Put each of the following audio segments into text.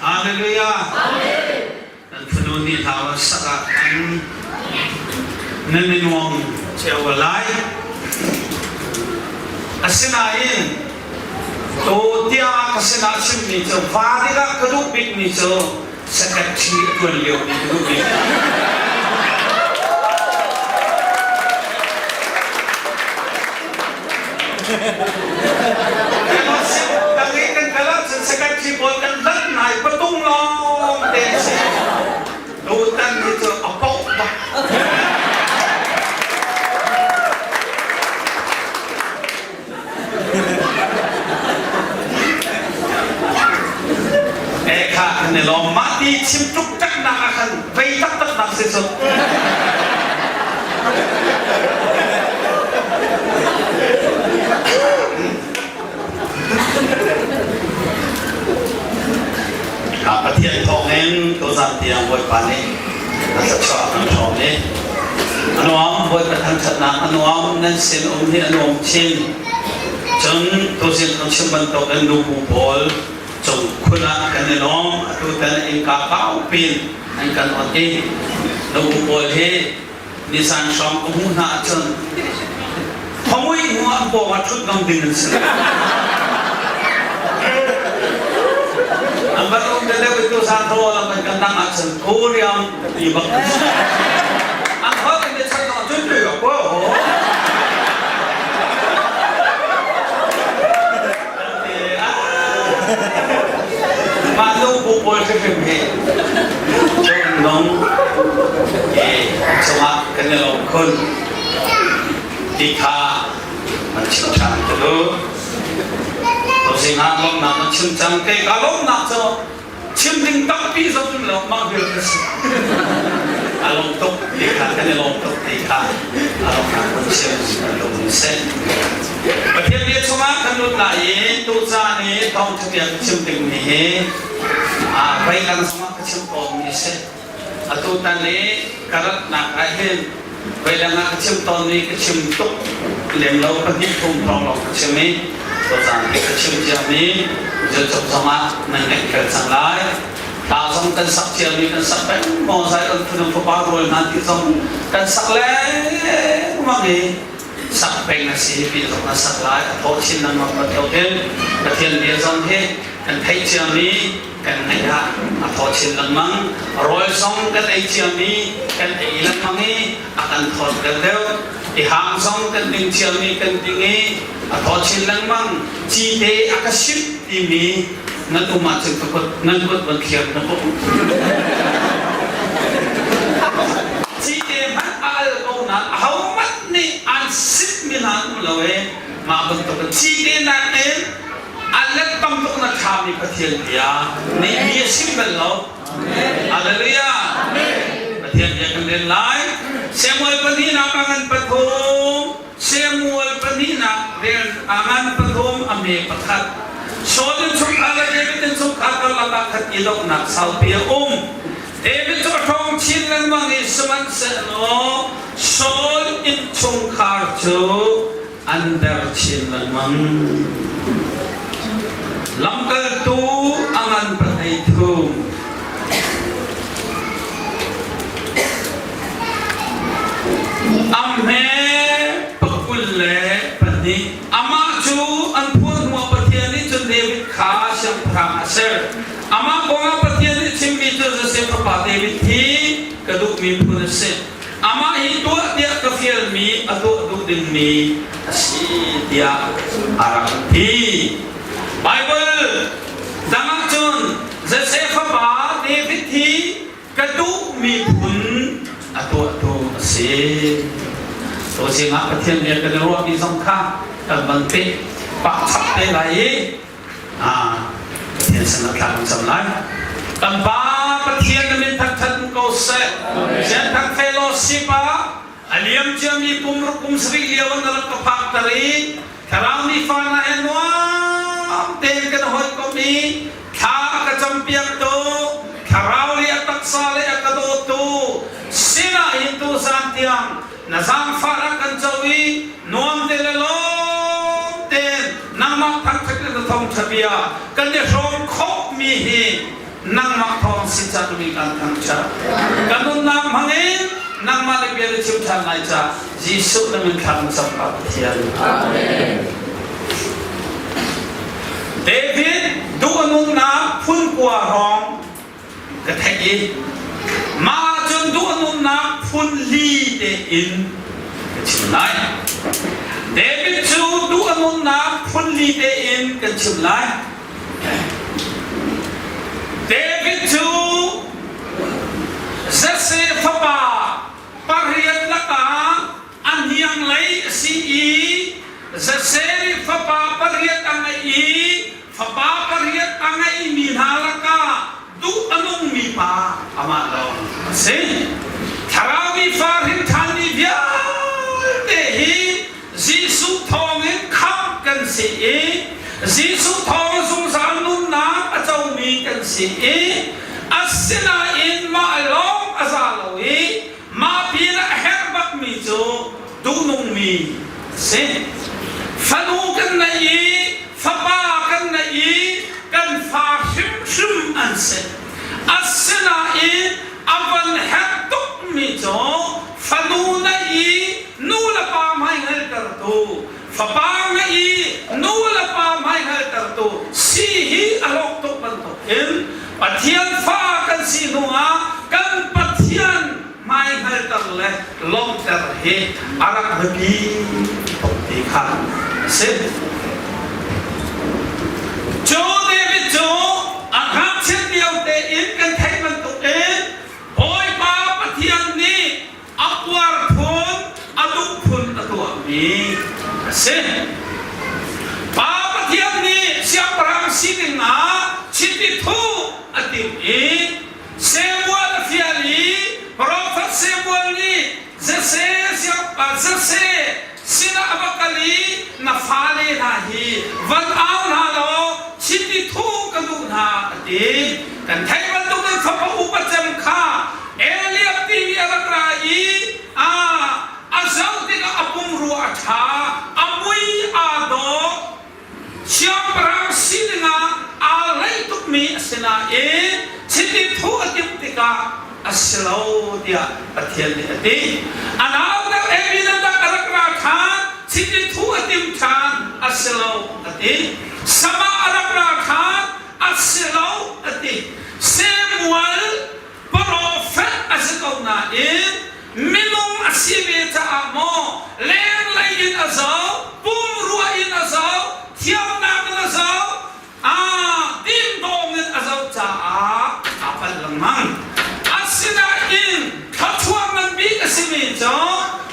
Hallelujah. Hallelujah. Nan fanu nih hla sak ah an nan i nuam cio lai. Asinain to tiah ka sinah chimmi cu va tikah ka duh bikmi cu secretary a tuan lio mi ka duh bik. Dang i kan kal ahcun secretary pawl kan lanh nai patung lawng te a si. Tutan hi cu a poh bak. Eh kha kan i lawm. Mah ti chim tuk nak ah khan vei taktak nak si cu. Pathian thawngin tuzan tiang Bawipa nih a thluachuah kan hrawm i a nuam Bawipa thangṭhatnak a nuam nan sin um hi a nuam chin cun tuzing kan chim bantukin nubu pawl cung khun ah kan i lawm atutan innka kau pin an kan ot i nubu pawl hi nizan hrawng ka hmuh hna ahcun khuamui hnu ah pawng ah ṭhut ngam ding an si an van um te deuh i tuzan rawl an van kan dang ahcun koriam ti bak an si an holh in chan dong cun tu ko Mah nu bu pawl hrimhrim hi cungnung i cungah kan i lawm khun ti kha an chim ṭhan ka duh. Tuzing ah lawmhnak an chim cang. Kei ka lawmhnak cu chim ding tampi zong lo mah vial ka si. A lawm tuk ti kha kan i lawm tuk ti kha a lawmhnak kan chim kan lung in seh. Pathian bia chungah kan lut lai i tucaan i thawngṭha bia ka chim dingmi hi voidang zongah ka chim tawnmi a si. Atutan i ka ratnak ah hin voidang ah ka chim tawnmi ka chim tuk lem lo pahnih thum hrawng lawng ka chim i tucaan hi ka chim ciami YouTube zongah nan ngaih khel cang lai. Hla zong kan sak ciami kan sak peng maw Zion phun fapa rual hna ti zong kan sak lengmang i sak peng a si pi zong a sak lai a thaw chin lengmang bantukin Pathian bia zong hi kan theih ciami kan ngaih ah a thaw chin lengmang rawl zong kan ei ciami kan ei lengmang i a kan thawt deuhdeuh i hang zong kan ding ciami kan ding i a thaw chin lengmang cite a ka simh timi nan um ahcun ka kut nan kut van thliar na ko cite hmanh a al ko nain ahohmanh nih an simh mi hna an um lo i mah bantuk in cite nakin a let tam tuk na ṭhami Pathian bia nih mi a sim bal lo. Hallelujah. Pathian bia kan rel lai. Samuel pahnihnak a ngan pathum. Samuel pahnihnak rel a ngan pathum a me pakhat. Saul innchungkhar le David innchungkhar karlak ah khat i donghnak saupi a um. David cu a ṭhawng chin lengmang i sihmanhsehlaw Saul innchungkhar cu an der chin lengmang. Lamkaltu a ngan pahlei thum. A hme pakul le pahnih. Amah cu an phuah hnuah Pathian nih cun David kha siangpahrang a ser. Amah kongah Pathian nih chimmi cu Josef fapa David hi ka duhmi phun a si. Amah hi tuah tiah ka fialmi a tuah duh dingmi a si tiah a rak ti. Baibal dang ahcun Josef fapa David hi ka duhmi phun a tuahtu a si. Tuzing ah Pathian bia kan i ruahmi zong kha kan van peh pah chap te lai i Pathian sin ah thla kan cam lai. Kan Pa Pathian na min thangthat ko seh. Sian thang fellowship ah a liam ciami kum ruk kum sarih lio in na rak ka phakter i thlarau nifa na he nuam tein kan hawikom i thla a ka campiak tu thlarau le a taksa le a ka dawtu sinah hin tuzan tiang na zaangfah rak kan co i nuam te le lawm tein nangmah thangṭhat in na thawngṭha bia kan i hrawm khawh. khawhmi hi nangmah thawng si cangmi kan thangṭhat. Kan nunnak hmangin nangmah le bia na chim ṭhan lai ca Jesuh na min thla kan cam ka Pathian. Amen. David duh a nunnak phun kua hrawng ka theih i mah cun duh a nunnak phun li tein ka chim lai. David cu duh a nunnak phun li tein kan chim lai. David cu Jesse fapa pariat lakah a hniang lei a si i Jesse fapa pariat a ngei i fapa pariat a ngeimi hna lakah duh a nungmi pa amah lawng a si. Thlarau mi fa hrin ṭhanmi vialte hi Jesuh thawngin khamh kan si i Jesuh thawng zungzal nunnak a comi kan si i asinain mah lawng a za lo i mah pinah a herh bakmi cu duhnungmi a si. Fanu kan neih i fapa kan neih i kan fa hrimhrim an si. Asinain a van herh tukmi cu fanu neih i nu le pa hmaihngaltertu, fapa ngeih i nu le pa hmaihngaltertu si hi a hlawk tuk bantukin Pathian fa kan si hnuah kan Pathian hmaihngalter le lawmhter hi a rak biapi tuk ti kha a si. Cu David cu a ngakchiat lio tein kan theih bantukin Bawipa Pathian nih a uar phun, a duh phun a tuahmi a si. Pa Pathian nih siangpahrang sining ah chiti thuh a timh i Samuel a fial i profet Samuel nih Jesse siangpa Jesse sinah a va kal i na fale hna hi van au hna law chiti thuh ka duh hna a ti. Kan theih bantukin fapa upa cem kha Eliab timi a rak ra i a a zoh tikah a pumrua a ṭha, a mui aa dawh, siangpahrang sining ah aa hleih tukmi a si nain chiti thuh a timh tikah a si lo tiah Pathian nih a ti. A nau deuh Abinadab a rak ra ṭhan, chiti thuh a tim ṭhan, a si lo a ti. Sama a rak ra ṭhan, a si lo a ti. Samuel profet a si ko nain minung a si ve caah maw lenglei in a zoh, pumrua in a zoh, thiamnak in a zoh, aa dingdawng in a zoh caah aa palh lengmang. Asinain thluachuah ngan bik a simi cu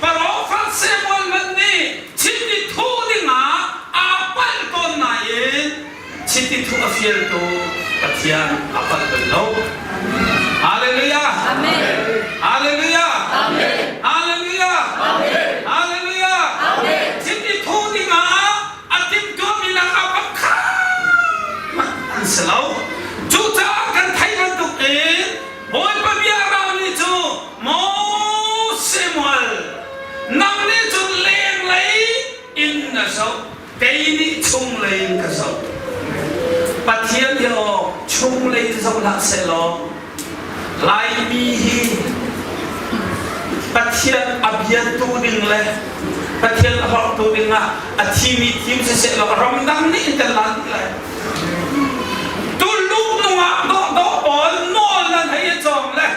profet Samuel hmanh nih chiti thuh dingah aa palh tawn nain Chiti thuh a fialtu Pathian a palh bal lo. Hallelujah. Amen. Hallelujah. Amen. Hallelujah. Amen. Hallelujah. Amen. Chiti thuh dingah a timhtuahmi lakah pakhat an si lo. Cucaah kan theih bantuk in Bawipa bia rami cu maw Samuel nang nih cun lenglei in na zoh Kei nih chunglei in ka zoh. Pathian hi aw chunglei in zoh hlah sehlaw Laimi hi Pathian a biatu ding le Pathian a hlorhtu ding ah a thimi thim siseh law ramdang nih in kan lan dih lai. Tuluk nungak dawhdawh pawl nawl nan hei i cawng le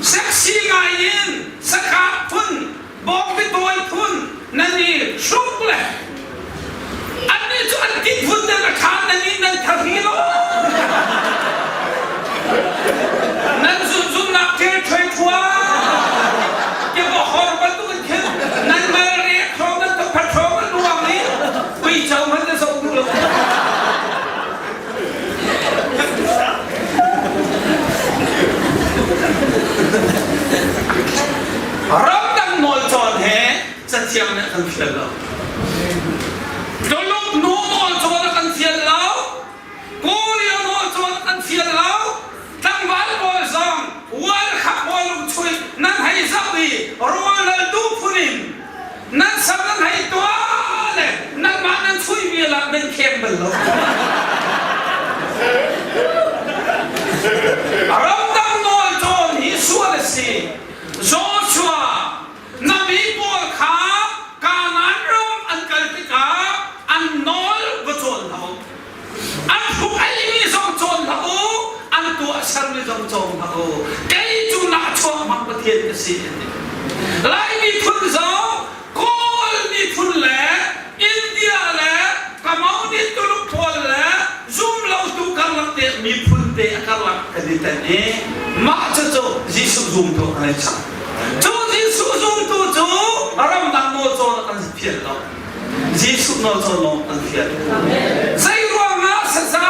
Sexy ngai in sakah phun, bawngbi phun nan i hruk le annih cu an ti phun nan a khaan nan i nan thari lo. Nan zunzunnak thil ṭhoi ṭhua ke hor bantuk in khin nan mal rek hrawng nan thokhat hrawng an ruang i uico hmanh na zoh duh lo. Ramdang nawlcawn he cathiang nih a kan fial lo. Tuluk nu nawlcawn a kan fial lo. Korea nawlcawn a kan fial lo. Tlangval pawl zong ual kha pawl chui nan hei zoh i rawl du phun in nan sam nan hei tuah le nanmah nan chui vial ah nan kheng bal lo. si an ti. Lai miphun zong Kawl miphun le India le Kamau nih Tuluk pawl le zumlotu karlak te miphun te a karlak kan i tel i mah cucu Jesuh zumtu kan i chang. Cu Jesuh zumtu cu ramdang nawl cawn kan fial lo. Jesuh nawl cawn lawng kan fial. Zei ruangah saza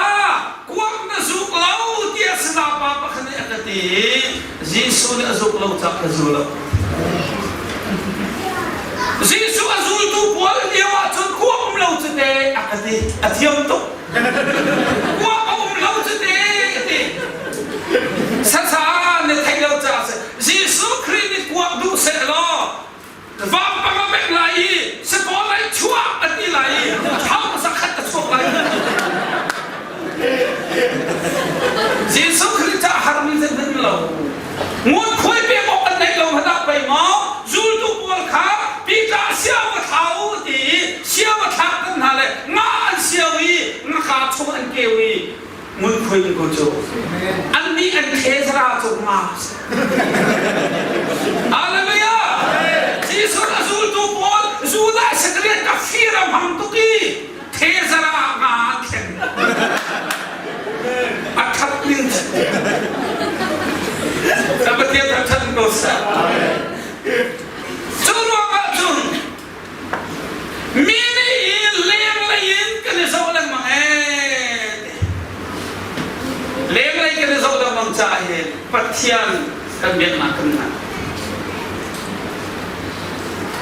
kuak na zuk lo tiah saza pa pakhat nih a ka ti i Jesuh nih a zuk lo cak ka zu lo. Jesuh a zultu pawl lio ahcun kuak um lo cu te a ka ti. A thiam tuk. Kuak a um lo cu te a ti. Saza na theih lo caah si. Jesuh Khrih nih kuak duh seh law vampang a bek lai i sakaw lai chuak a ti lai i thau zakhat a chuak lai. Jesuh Khrih ca harmi zeihmanh lo. Ngunkhuai pek awk an neih lo hmanh ah pei maw zultu pawl kha Peter siau va thla u ti i siau a thlak kan hna le nga an siau i ngaka chung an keu i ngunkhuai in ko cu an nih an thezara cu nga Hallelujah! Jesuh a zultu pawl Judah Iscariot ka fir a hmang tuk i thezara ah nga an thlen. A that ning Ka Pathian that ko seh. Cu ruangah cun mi nih i lenglei in kan i zoh lengmang ee. Lenglei kan i zoh lengmang caah hin Pathian kan biaknak kan ngan.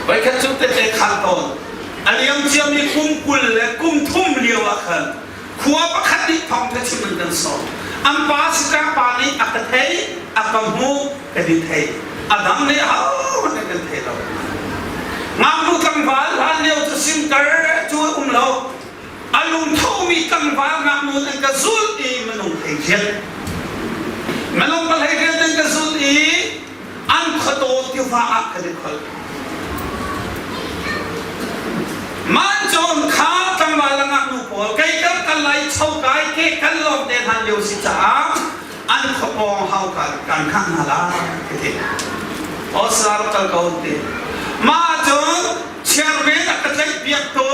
Voikhat cu tete khan tawn a liam ciami kum 20 le kum thum lio ah khan khua pakhat nih thawngtha chim an kan sawm. An pa sitlang pa nih a ka thei, a ka hmu, ka di thei. A dang nih ahohmanh an kan thei lo. Ngaknu tlangval hlan lio cu simkar cu a um lo. A lungthomi tlangval ngaknu an ka zulh i minung thei rian. Minung palei rian an ka zulh i an khuataw tiva ah kan i kholh. Mancun kha tlangval le ngaknu pawl kei kan kal lai cho kai ke kan lawng te hlan lio si caah an khuapawng hau kan kan khah hna lai ka ti. Oslar kal ko ti. Mah cun chairman a ka tlaih piak tu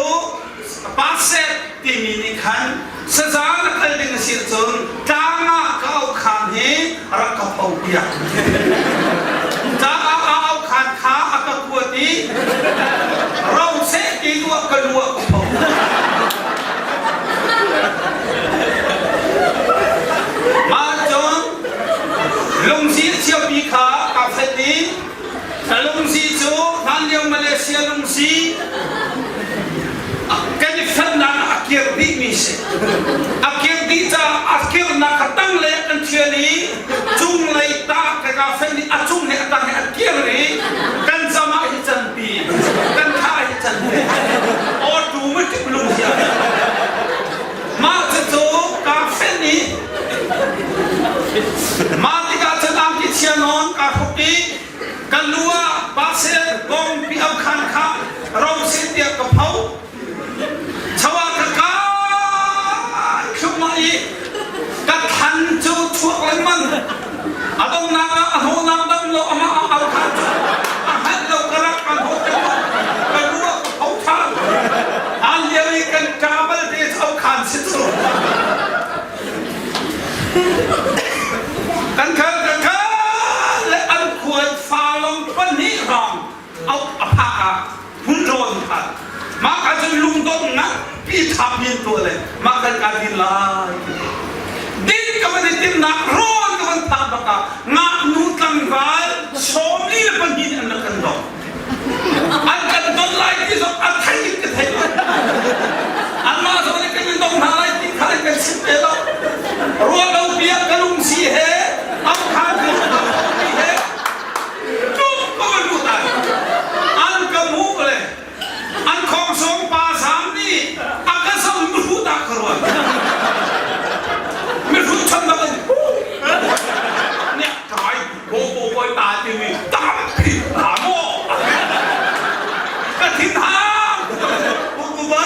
pastor timi nih khan saza na kal ding a si ahcun tlang ah ka aukhan hi rak ka pho piak. Tlang ah a aukhan kha a ka kuat i ro seh ti tu ah ka lu ah ka pho. Mah cun lungsi chiapi kha kaa fenh i lungsi cu hlanlio Malaysia lungsi kan i fennak a kir dihmi si. A kir dih caah a kirnak kha tanglei ah kan thial i cunglei ta ka ka fen i a cung he a tang he a kir i kan zam ah hi canpi kan tha hi canpi automatic lung hi mah cucu ka fen i mah tikah cun angki chia nawn kaa hruk i Kan lu ah pasel bawng pi au khan kha ro sin tiah ka pho. Chawa ka kai thlukmah i ka thlan cu chuak lengmang. A dongnak ah a hnawhnak dam lo amah ah au khan cu a hngalh lo ka rak ka hnawh lengmang. Ka lu ah ka pho than. An lio i kan ṭa balte cu au khan si cu. Kan khal kan khal le an khuai falong pahnih hrawng auh a phak ah hmun rawn kha mah ka cun lungdong nganpi thap min tuah le mah kan ka din lai din ka van i timnak rawn ka van phak bak ah ngaknu tlangval 42 an rak kan dong an kan don lai ti zong a thei in ka thei lo anmah zong nih kan in dong hna lai ti kha an kan chim ve lo ruah lo bia ka lungsi he am kha he he tum ko an lut ai an ka mu le an khong song pa sam nih a ka som mu ta ka ruan mi hrut chan da ban ne kai bo bo boi ta timi tampi hna maw ka thin hang bu ba.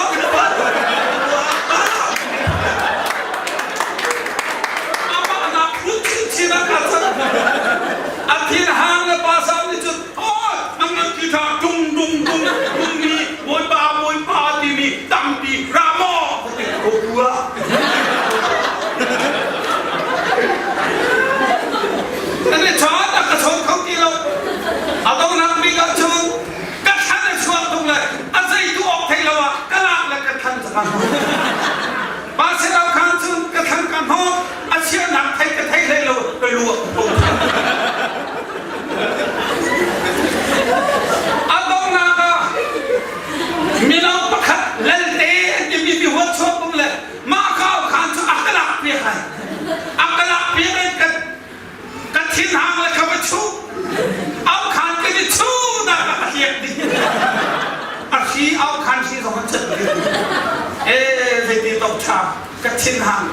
Ka thinhang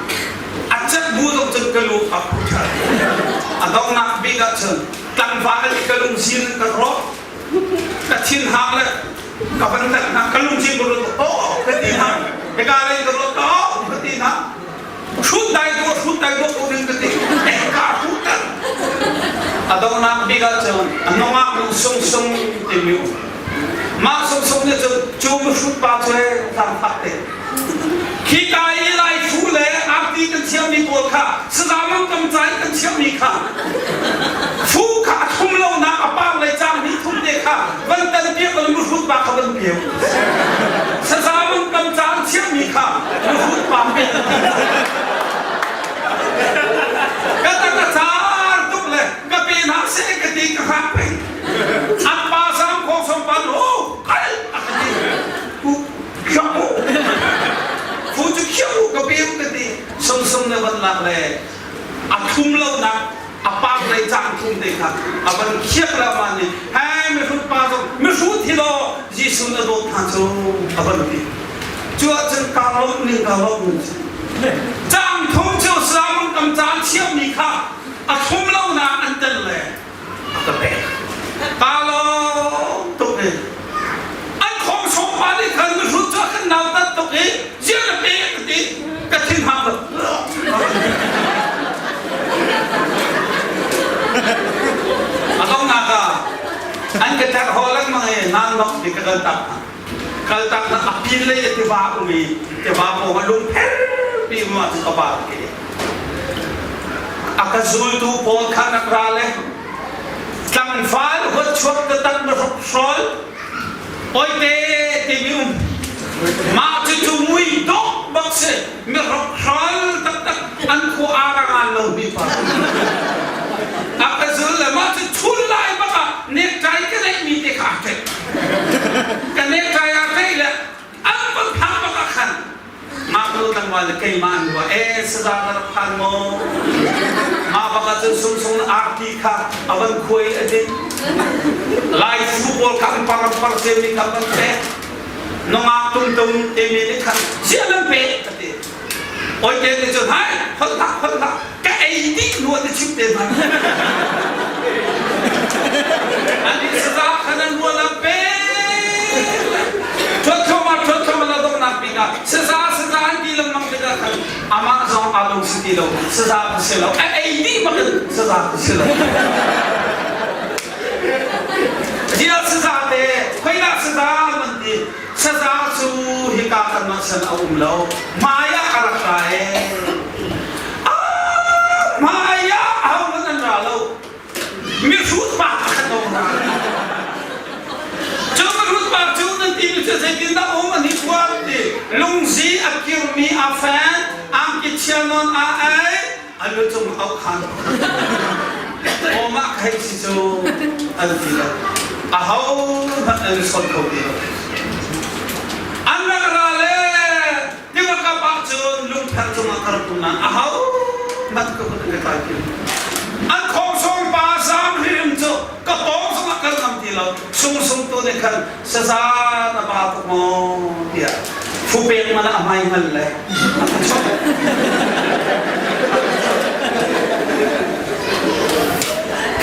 a cat bu zong cun ka lu a phu ṭhan. A donghnak bik ah cun tlangval nih ka lungsin in ka rawk. Ka thinhang le ka van tlanh hna ka lungthin ka ruat oh ka ti hna. Hika lei ka ruat oh ka ti hna. Hrut dai dawh hrut dai dawh ko ding ka ti. Ka hrut kan. A donghnak bik ah cun a nungak nu sung sung timi um. Mah sung sung nih cun cu mihrut pa cu he zaangfak te. Khika i Laifu le arti kan thiammi pawl kha sazamang kam ca i kan thiammi kha fu kha a thum lonak a par lei cang hnih thum te kha van tan piak lo mihrut pa kha van peu. Sazamang kam ca an thiammi kha mihrut pa pe. Ka tak a car tuk le ka pe hna seh ka ti ka hrak peng. An pa sang khawng song pan ho kal a ka ti. Fu cu khiau ka peu ka ti. Sungsung na van lak le a thum lonak a par lei cang thum te kha a van khiak la ma nih he mihrut pa zong mihrut hi law Jesuh na dawt hna cu a van ti. Cu ahcun kaa lawmh ning kaa lawmh ning cang thum cu Solomon kam caan thiammi kha a thum lonak an tel le a ka pek. Kaa lawm tuk i an khawmsawm pa nih khan mihrut cu a kan nautat tuk i ziah na pek ka ti ka thin hang tuk. A donghnak ah an ka ṭek haw lengmang i nang nok ti ka kal tak hna. Kal tak hna a pin lei a tiva um i tiva pawng a lung pherpi um ahcun ka pa ka A ka zultu pawl kha rak ra le Tlangval huatchuak taktak na hrokhrawl oite timi um. Mah cucu mui dawh bak si. Mi hrokhrawl taktak an khua ara ngan lo mi pa. A ka zul le mah cu chun lai bak ah necktie ka neih mi te kha a ṭek. Ka necktie a ṭeih le an van phak bak ah khan Ngaknu tlangval le keimah an ruah ee saza na rak phan maw? Mah bak ahcun sungsung na arti kha a van khuai a din. Lai fu pawl kha an par an par cemi kha van pek. Nungak tungtung timi nih khan ziah nan pek a ti. Oi te nih cun hai holh hlah holh hlah ka ei dih hnu ah na chim te hmanh. An i saza khan an rual ah pek. Ṭhuatthawm ah ṭhuatthawm a donghnak bik ah saza saza an ti lengmang tikah khan amah zong aa lung si ti lo saza ka si lo a ei dih bak in saza ka si lo. Ziah saza te khoidah saza man ti saza cu hika kanmah san a um lo hmai ah a rak ra ee ah hmai ah ahohmanh an ra lo Mihrut pa kha dong hna. Cu mihrut pa cu nan ti mi cu zeitindah um an i thuam ti lungzi a kirmi a fen angki chia nawn a ei a lu cung au khan Awmah ka hei si cu an ti lo. Aho hmanh an son kho ti lo. An rak ra le tiva kap ah cun lungpher cungah ka rak um nain aho hmanh ka kut an ka tlai ti lo. An khawngsawng pa zaam hrim cu ka pawng zongah kal ngam ti lo. Sungsung tu nih khan saza na ba tuk maw tiah fupek man ah a hmai ngal le a ka chawnh.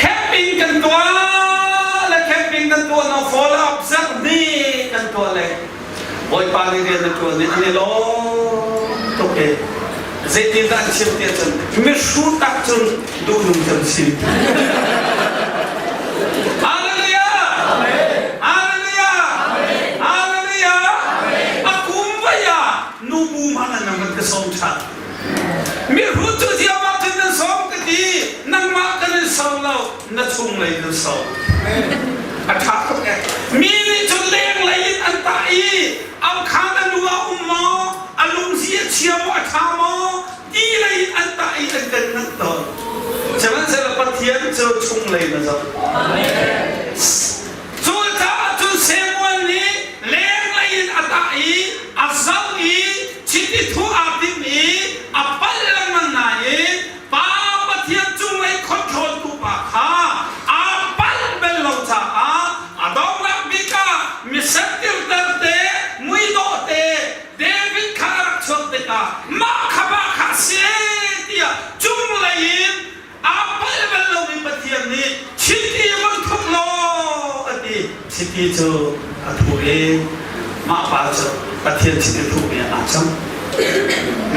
Camping kan tuah le camping kan tuah no follow up zarh ni kan tuah le Bawipa nih rian a ṭuan i an i lawm tuk i zeitindah an chim tiah cun mihrut ah cun duhnung kan si. Hallelujah! Hallelujah! Hallelujah! A kum vai ah nubu hmanh an van ka sawm ṭhan. Mihrut cu ziamah cun nan sawm ka ti, nangmah kan in sawm lo, na chunglei nan sawm. A ṭha tuk eh. Mi nih cun lenglei in an tah i au khan a lu ah um maw, a lungsi a chia maw, a ṭha maw, ti lei in an tah i an kan nganh tawn. Sihmanhsehlaw Pathian cu chunglei na zoh. Cucaah cun Samuel nih lenglei in a tah i a zoh i chiti thuh aa tim i a palh lengmang nain Pa Pathian cunglei controltu pa kha aa palh bal lo caah a donghnak bik ah misentirter te muidawh te David kha a rak chuak tikah mah kha. Chiti cu a thu i mah pa cu Pathian chiti thuhmi ah aa cang.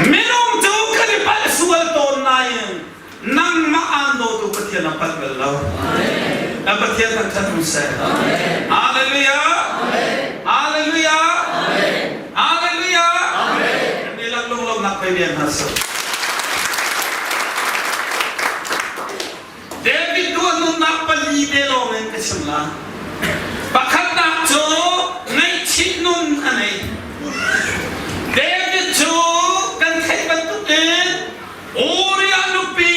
Minung cu kan i palh sual tawn nain nangmah aan dawtu Pathian a palh bal lo. Na Pathian thangṭhat um seh. Hallelujah! Hallelujah! Hallelujah! Kan dihlak lunglawmhnak pe bia hna seh. David tuah nunnak pali te lawng in ka chim la. Pakhatnak cu ngaihchih nun a nei. David cu kan theih bantukin Uriah nupi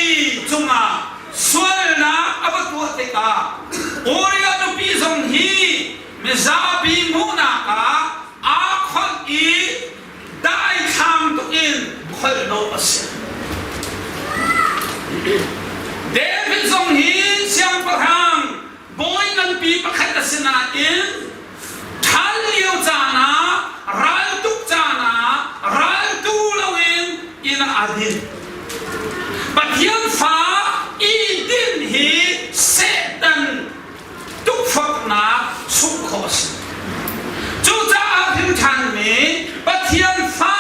cungah sualnak a va tuah tikah Uriah nupi zong hi mizapi hmuhnak ah aa kholh i daithlang tuk in kholh dawh a si. David zong hi siangpahrang bawi nganpi pakhat a si nain ṭhal lio caan ah raltuk caan ah raltu loin inn ah aa din. Pathian fa i din hi Satan tukforhnak sungh khawh a si. Cucaah hrimṭhanmi Pathian fa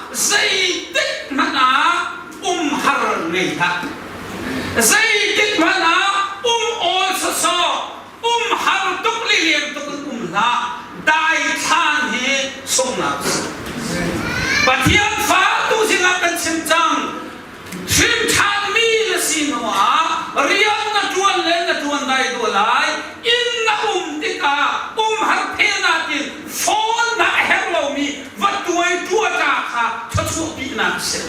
zeitik hmanh ah umhar ngei hlah. Zeitik hmanh ah um awl sawsawh, umhar tuk lilian tuk in um hlah. Daithlan hi sunghnak a si. Pathian fa tu zingah kan chim cang. Hrimṭhanmi na si hnuah rian na ṭuan le na ṭuan dai duh lai. Inn na um tikah umhar phenak in phone na herh lomi va tuai ṭuaṭa kha thluachuahpinak a si.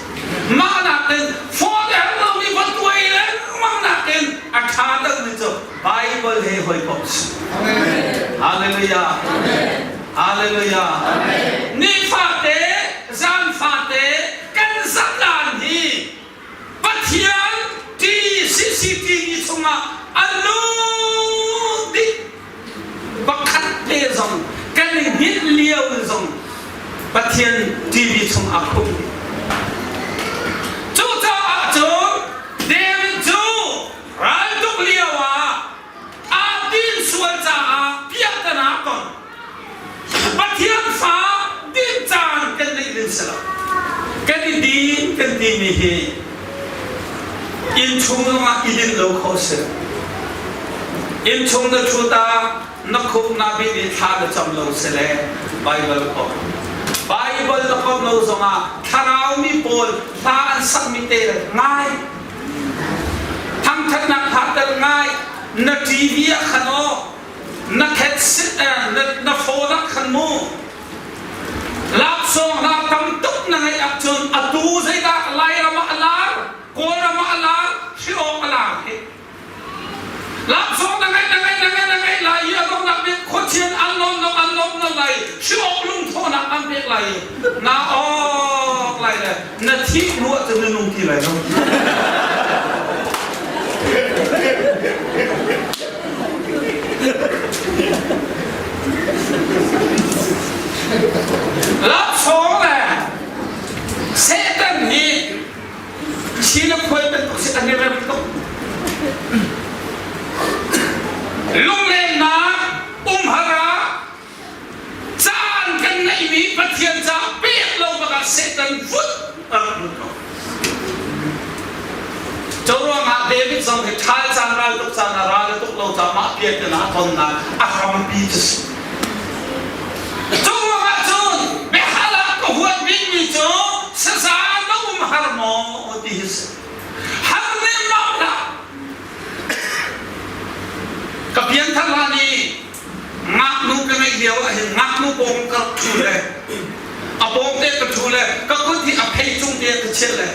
Mah nakin phone a herh lomi va tuai lengmang nakin a ṭha deuhmi cu Bible he hawikom si. Hallelujah. Hallelujah. Nifate, zanfate kan zatlan hi Pathian ti CCTV chungah a lut dih pakhat te zong kan i hngilh lio zong Pathian TV chung a khum dih. Cucaah cun David cu raltuk lio ah aa din sual caah piahtana ton. Pathian fa din caan kan neih ding si lo. Kan i din kan timi hi innchung zongah i din lo kho si. Innchung na ṭhut ah na khup na bit i thla na cam lo si le Bible ko. Bible na kom lo zongah thlarau mi pawl hla an sakmi te ngai. Thangṭhatnak hla tel ngai. Na TV ah khan aw na khet na phone ah khan mu laksawng hna tam tuk na ngeih ahcun atu zeidah Lairam ah a lar Kawlram ah a lar hriawk a lar hi laksawng na ngeih na ngeih na ngeih na ngeih lai i a donghnak bik khuachian an lawm lo an lawm lo lai hriawk lungthawhnak an pek lai i na awk lai le na thih hnu ahcun na nung ti lai lo. Laksawng le Satan hi Chin a khuai bantuk si an i rem tuk. Lunglennak umhar ah caan kan ngeihmi Pathian caah pek lo bakah Satan vut a rak lut ko. Cu ruangah David zong hi ṭhal caan ral tuk caan ah ral a tuk lo caah mah piahtana a tonnak a hrampi cu si. Cu ruangah cun biahal ah ka huat bikmi cu saza na um har maw ti hi si. Har lemmang hlah. Ka pianthar hlan i ngaknu ka ngeih lio ah hin ngaknu pawng ka rak ṭhu le a pawng te ka ṭhu le ka kut hi a phei cung te ka chiah le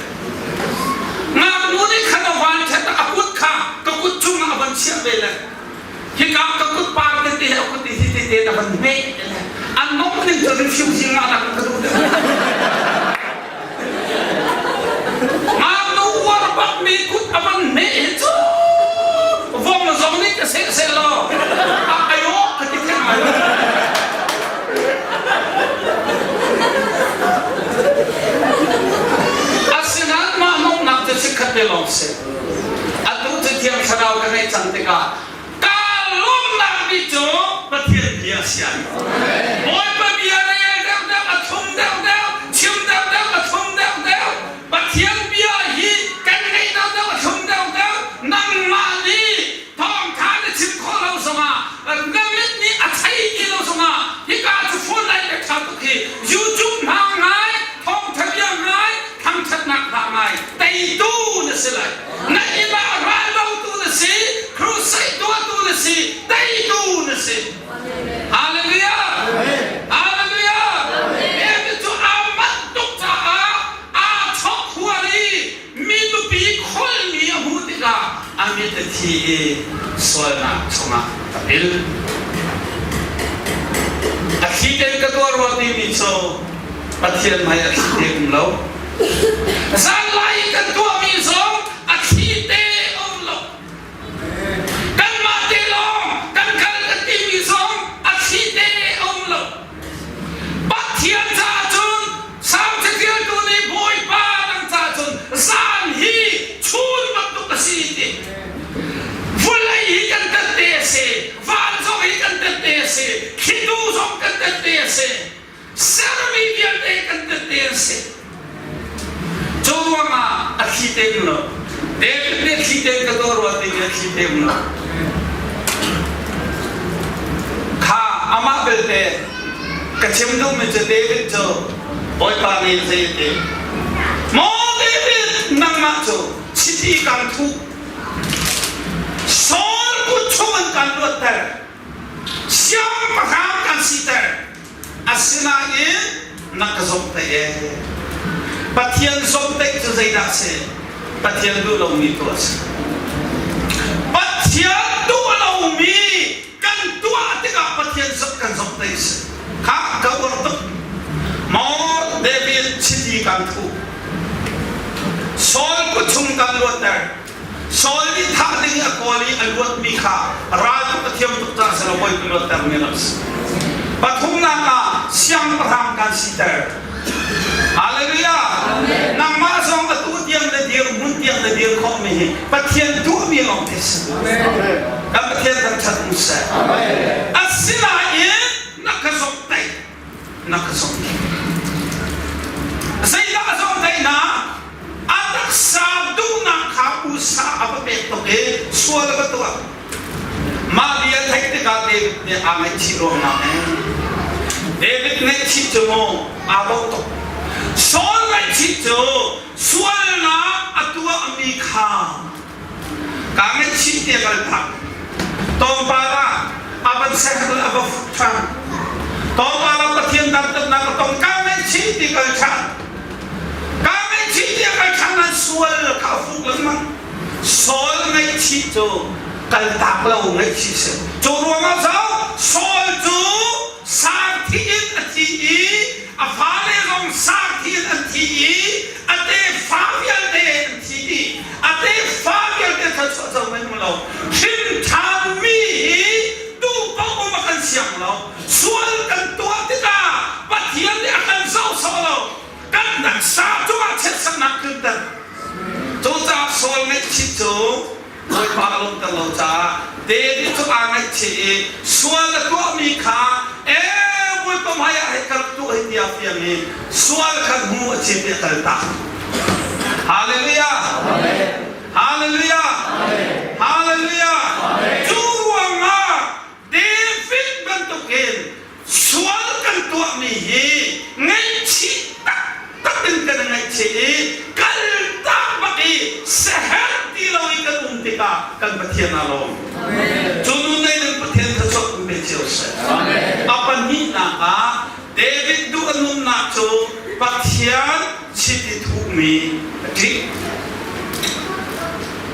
ngaknu nih khan a van ṭhet a kut kha ka kut cungah a van chiah ve le hika ka kut par tete a kut hi tete a van hmeh le an mong ning cu refusing ngah nak ka duh deuh ngaknu uar bak mi kut a van hmeh hi cu vong zong nih ka seh seh law a ayo ka ti theng lai asinain mah nomnak cu chikkhat te lawng si atu cu thiang thlarau ka ngeih cang tikah ka lawmnak bik cu Pathian bia. chia. Bawipa bia rel deuhdeuh, a thum deuhdeuh, chim deuhdeuh, a thum deuhdeuh. Pathian bia hi kan ngeih deuhdeuh, a thum deuhdeuh. Nangmah nih thawngtha na chim khawh lo zongah, na mit nih a thei ti lo zongah, hika cu phone lai pek ṭha tuk hi. YouTube hna ngai, thawngtha bia ngai, thangṭhatnak hna ngai, teitu na si lai. Na inn ah raldotu na si, crusade tuahtu na si, teitu na si. Hallelujah! Hallelujah! David cu aa manh tuk caah aa chok huar i mi nupi kholmi a hmuh tikah a mit a thi i sualnak chungah a pil. A thli tein ka tuah rua timi cu Pathian hmai a thli te um lo. Zanlai i kan tuahmi zong a thli te um lo. Kanmah te lawng kan kal kan timi zong a thli te um lo. Pathian caah cun Salm caṭialtu nih Bawipa dang caah cun zan hi chun bantuk a si ti. Vawlei hi kan tette a si, van zong hi kan tette a si, thlitu zong kan tette a si. Sermi vialte kan tette an si. Cu ruangah a thli te um lo. David nih thli te ka tuah rua timi a thli te um lo. Kha amah belte ka chim duhmi cu David cu Bawipa nih zei a ti? Maw David nangmah cu chiti kan thuh. Saul kut chung in kan luatter. Siangpahrang kan siter. Asinain na ka zomhtaih ee. Pathian zomhtaih cu zeidah a si? Pathian duh lomi tuah a si. Pathian duh lomi kan tuah tikah Pathian kan zomhtaih a si. Kha ka uar tuk. Maw David chiti kan thuh. Saul kut chung kan luatter. Saul nih thah ding a kawl i a luatmi kha ral tuk a thiam tuk caah si lo bawi luatter mi rak si. Pathumnak ah siangpahrang kan siter. Hallelujah! Nangmah zong atu tiang na dir hmun tiang na dir khawhmi hi Pathian duhmi lawng te si. Kan Pathian thangṭhat um seh. Asinain na ka zomhtaih, na ka zomhtaih. Zeidah a zomhtaihnak? A taksa duhnak kha usa a va pek tuk i sual a va tuah. Mah bia theih tikah David nih aa ngaihchih ruangmang ee. David ngaihchih cu mu aa dawh tuk. Saul ngaihchih cu sualnak a tuahmi kha kaa ngaihchih tiah kal tak. Tlawmpal ah a van ser a va fuk ṭhan. Tlawmpal ah Pathian dantatnak a tong kaa ngaihchih ti kal ṭhan. Kaa ngaihchih tiah kal ṭhan nan sual kha a fuk lengmang. Saul ngaihchih cu kaltak lo ngaihchih si. Cu ruangah zo Saul cu sarthi in a thi i a fale zong sarthi in an thi i a tefa vialte an thi dih. A tefa vialte thluachuah co men lo. Hrim ṭhanmi hi tu paoh um a kan siang lo. Sual kan tuah tikah Pathian nih a kan zoh sawh lo. Kan taksa cungah chiatsernak tlunter. Cucaah Saul ngaihchih cu Bawipa a lawmter lo caah David cu aa ngaihchih i sual a tuahmi kha ee Bawipa hmaiah hei ka rak tuah hi tiah fiang i sual kha hnu a cit i a kaltak. Hallelujah! Hallelujah! Hallelujah! Cu ruangah David bantukin sual kan tuahmi hi ngaihchih taktak in kan ngaihchih i kaltak bak i seher ti lo i kan um tikah kan Pathian aa lawm. Cu nu nei ding Pathian thluachuah kun pe cio seh. A pahnihnak ah David duh a nunnak cu Pathian chiti thuhmi a ṭih.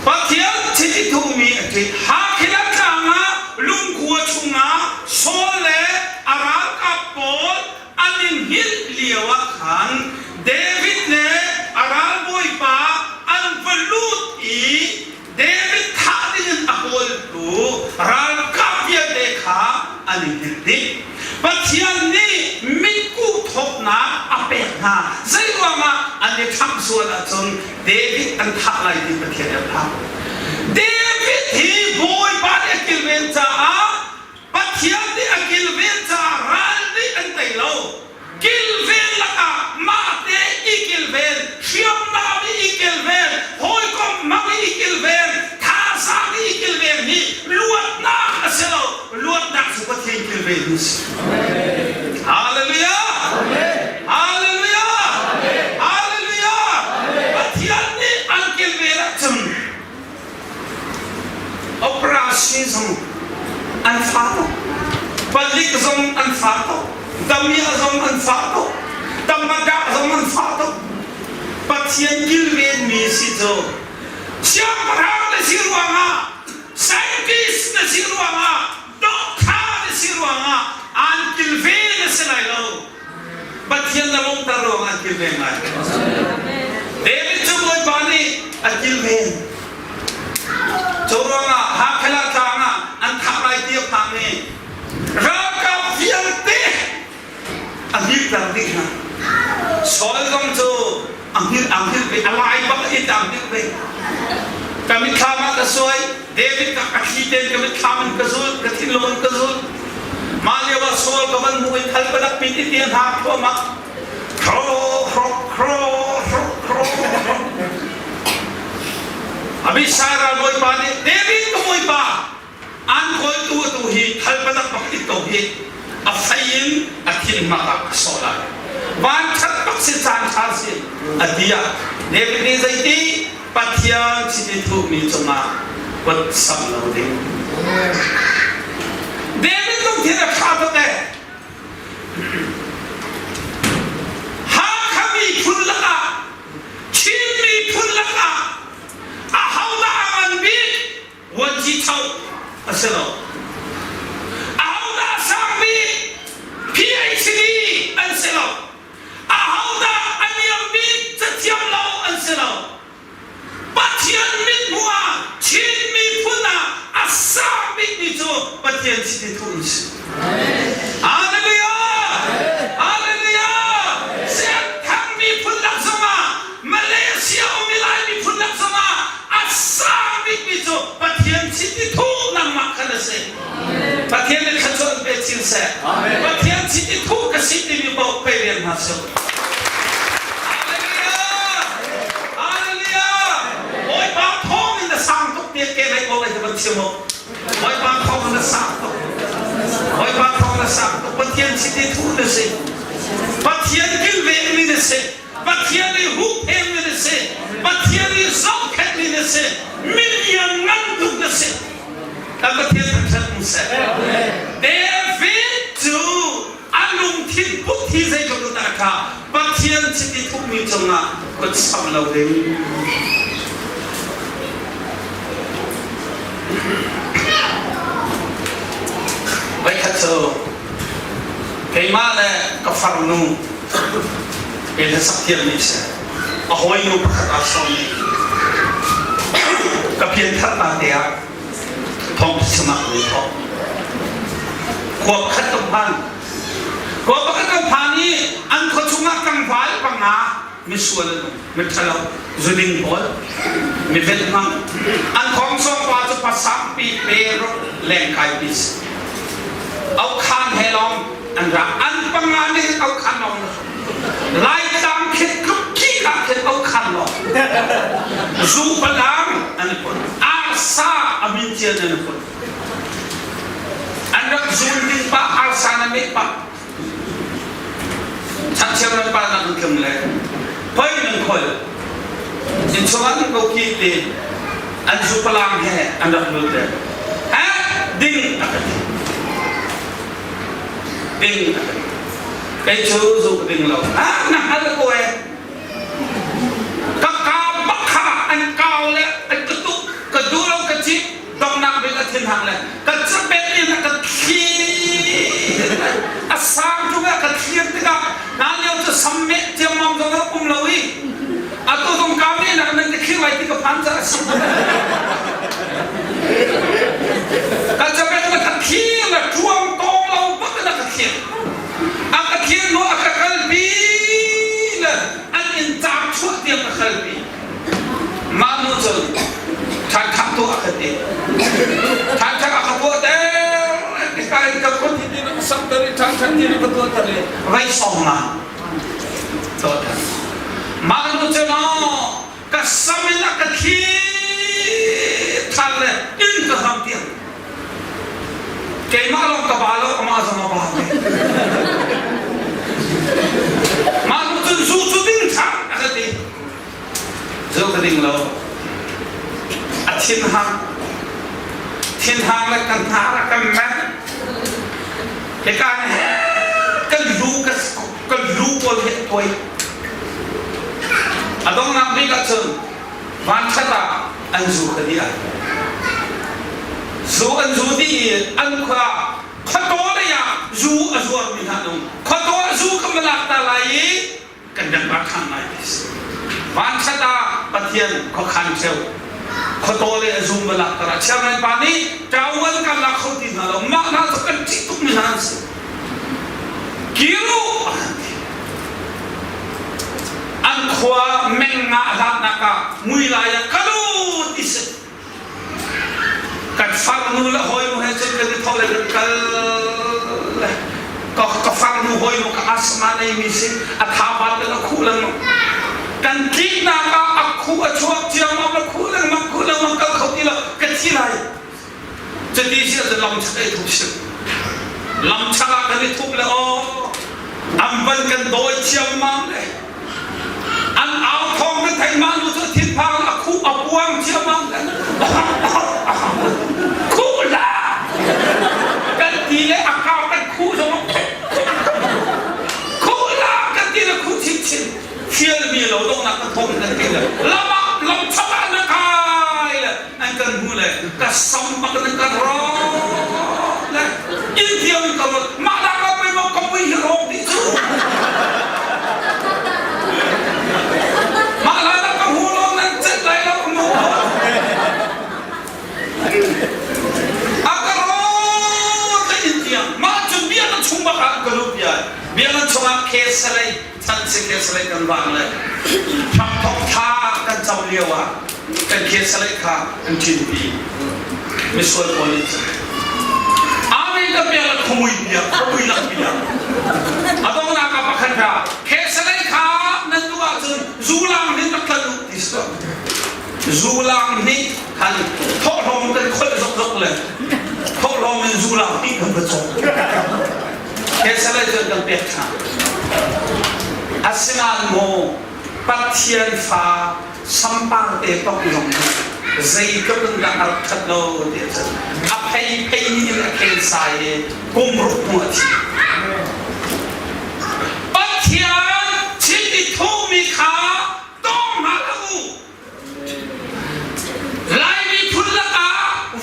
Pathian chiti thuhmi a ṭih. Hakhilah tlang ah lungkua chungah Saul le a ralkap pawl an i hngilh lio ah khan David le a ralbawipa an va lut i David thah dingin a kawltu ralkap vialte kha an i hngilh dih. Pathian nih mitkuh thawtnak a pek hna. Zeiruangah an i ṭhangh sual ahcun David an thah lai ti Pathian a phak. David hi Bawipa nih a kilven caah Pathian nih a kilven caah. kilven si. Hallelujah! Hallelujah! Hallelujah! Pathian nih an kilven ahcun operation zong an fa tuk, palik zong an fa tuk, damiah zong an fa tuk, tamadah zong an fa tuk. Pathian kilvenmi si cu siangpahrang na si ruangah scientist na si ruangah doctor na si ruangah aan kilven a si lai lo. Pathian na lawmter ruangah an kilven lai. David cu Bawipa nih a kilven. Cu ruangah Hakhilah tlang ah an thah lai ti a phang i ralkap vialte a hngilhter dih hna. Saul zong cu a hngilh a hngilh ve, a lai bak in a hngilh ve. Ka mitthlam ah ka suai, David ka ka thli tein ka mitthlam in ka zul, ka thinlung in ka zul. Mah lio ah Saul ka van hmuh i thal ka rak pit i ti hna thluahmah. Khro khro khro khro khro khro. Abishai ral bawipa nih David ka bawipa an kawltu atu hi thalpadak bak it ko hi a fei in a thin hmak ah a sawh lai van that bak si caan tha si a ti ah David nih zeiti Pathian chiti thuhmi cungah kut samh lo ding David lungthin a tha tuk eh Hakha miphun lakah Chin miphun lakah ahodah a ngan bik Vuanci tho a si lo. Ahodah a sang bik PhD an si lo. Ahodah a niam bik cathiam lo an si lo. Pathian mithmuh ah Chin miphun ah a sang bikmi cu Pathian chiti thuh an si. Hallelujah! Hallelujah! Siangthang miphun lak zongah Malaysia um i Lai miphun lak zongah a sang bikmi cu Pathian chiti thuh nangmah khan a si. Pathian nih thluachuah an pe chin seh. Pathian chiti thuh ka si timi paoh pe rian hna seh. Hallelujah! Hallelujah! Bawipa thawng in na sang tuk tiah ke lei ko lai van chim u. Bawipa thawng in na sang tuk. Bawipa thawng na sang tuk. Pathian chiti thuh na si. Pathian kilvengmi na si. Pathian nih huhphengmi na si. Pathian nih zohkhenhmi na si. Milian ngan tuk na si. Kan Pathian thangṭhat um seh. David cu a lungthin put hi zeitluk in dah a ṭha. Pathian chiti thuhmi cungah kut samh lo ding. Voikhat cu keimah le ka farnu kei hlasak thiammi si. A hawinu pakhat aa sawm i ka pianthar ta te ah thong samak ni thawk. Khua pakhat ka phan. Khua pakhat kan phan i an khua chungah tlangval panga misual an um, miṭhalo, zuding pawl, mivelh hmang. An thawngsawng pa cu pasangpi pe lengkai pi si. Aukhan he lawng an ra. An panga nih aukhan lawng Laitlang khin tluk khi ka khin aukhan lawng. Zu palang an i put. Arsa a min cian an i put. An rak zun ding pa arsa na meh pa. Changcheu nan pa nak an tlung le hoi nan khol. In chungah nan ko khi ti an zu palang he an rak lut le ha ding a ka ti. Ding a ka ti. Kei cu zu ka ding lo. Ha na hngal ko e. Ka ka bak kha an kau le an ka tuk ka duh lo ka cip donghnak bik a thin hang le ka capet in a ka thlir a sang tung ah ka thlir tikah hna lio cu sammeh ciammam zong rak um lo i atu zong ka meh nak nan ka thlir lai ti ka phan caah a si ka capet na ka thlir na ṭuang tawng lo bak in a ka thlir a ka thlir hnu a ka kalpi le an inn caang chuah tiang ka kalpi Mah nu cun ṭhanṭhak tuah a ka ti. Ṭhanṭhak a ka tuah ter kai ka khut hi tin a sak ter i ṭhanṭhak tin a ka tuah ter i rei song nga tuah ter. Mah nu cun aw ka sam in a ka thli ṭhan le in ka hram tiang. Keimah lawng ka ba lo amah zong a thinhang. Thinhang le kan hnar a kan mer. Hika kan lu kan lu pawl hi a tuai. A donghnak bik ahcun vanṭhat ah an zu kha dih ai. Zu an zu dih i an khua khuataw lei ah zu a zuarmi hna an um. Khuataw ah zu kan va lak ta lai i kan kan rak ṭhan lai ti si. Vanṭhat ah Pathian khuakhan ṭheo. Khuataw le a zum va lak tar ah chairman pa nih ṭawan kan lak kho ti hna lo. Mah hna cu kan ṭih tukmi hna an si. Kir u a kan ti. An khua meng nga hlatnak ah mui lai ah kal u ti si. Kan farnu le hawinu he cun kan i thawh le kan kal le ka ka farnu hawinu ka asthma neimi si a tha bat in a khuh lengmang. Kan tliknak ah a khuh a chuak ciammam a khuh lengmang khuh lengmang kal kho ti lo ka thi lai. Cuti si ahcun lam chak ei thup si. Lam chak ah kan i thup le aw an van kan dawi ciammam le an au thawng na theih mah nu cu thinphang a khuh a puang ciammam le khuh la kan ti le a kau kan khuh zong khuh la kan ti le khuh chinchin fialmi lo donghnak ka thawng kan ti le lam ah lam chak ah na kai le an kan hmu le ka sam bak in kan rawk le inn tiang in ka rawt mah dah ka pei maw ka mui hi rawk dih cu mah la dah ka hmu lo nan cet lai lo ka mu a ka rawt le inn tiang mah cu bia na chung bak ah ka lut bia bia na chungah khesalei chan si khesalei kan vang le hramthok thla kan cam lio ah kan khesalei kha an ṭinpi misual pawl nih cun Amen ka bia la khumui bia khumui lak bia a donghnak ah pakhat kha khesalei kha nan duh ahcun zulang nih rak tlan u ti si zulang nih han thawhlawm kan kholh zokzok le thawhlawm in zulang nih kan va cawk khesalei cun kan pek ṭhan asinain maw Pathian fa sampar te tok zong hi zeitluk in dah a rak ṭhat lo ti ahcun a phei phei in a khel sai i kum ruk hnu a thi. Pathian thil i thuhmi kha tawng hna hlah u. Lai miphun lakah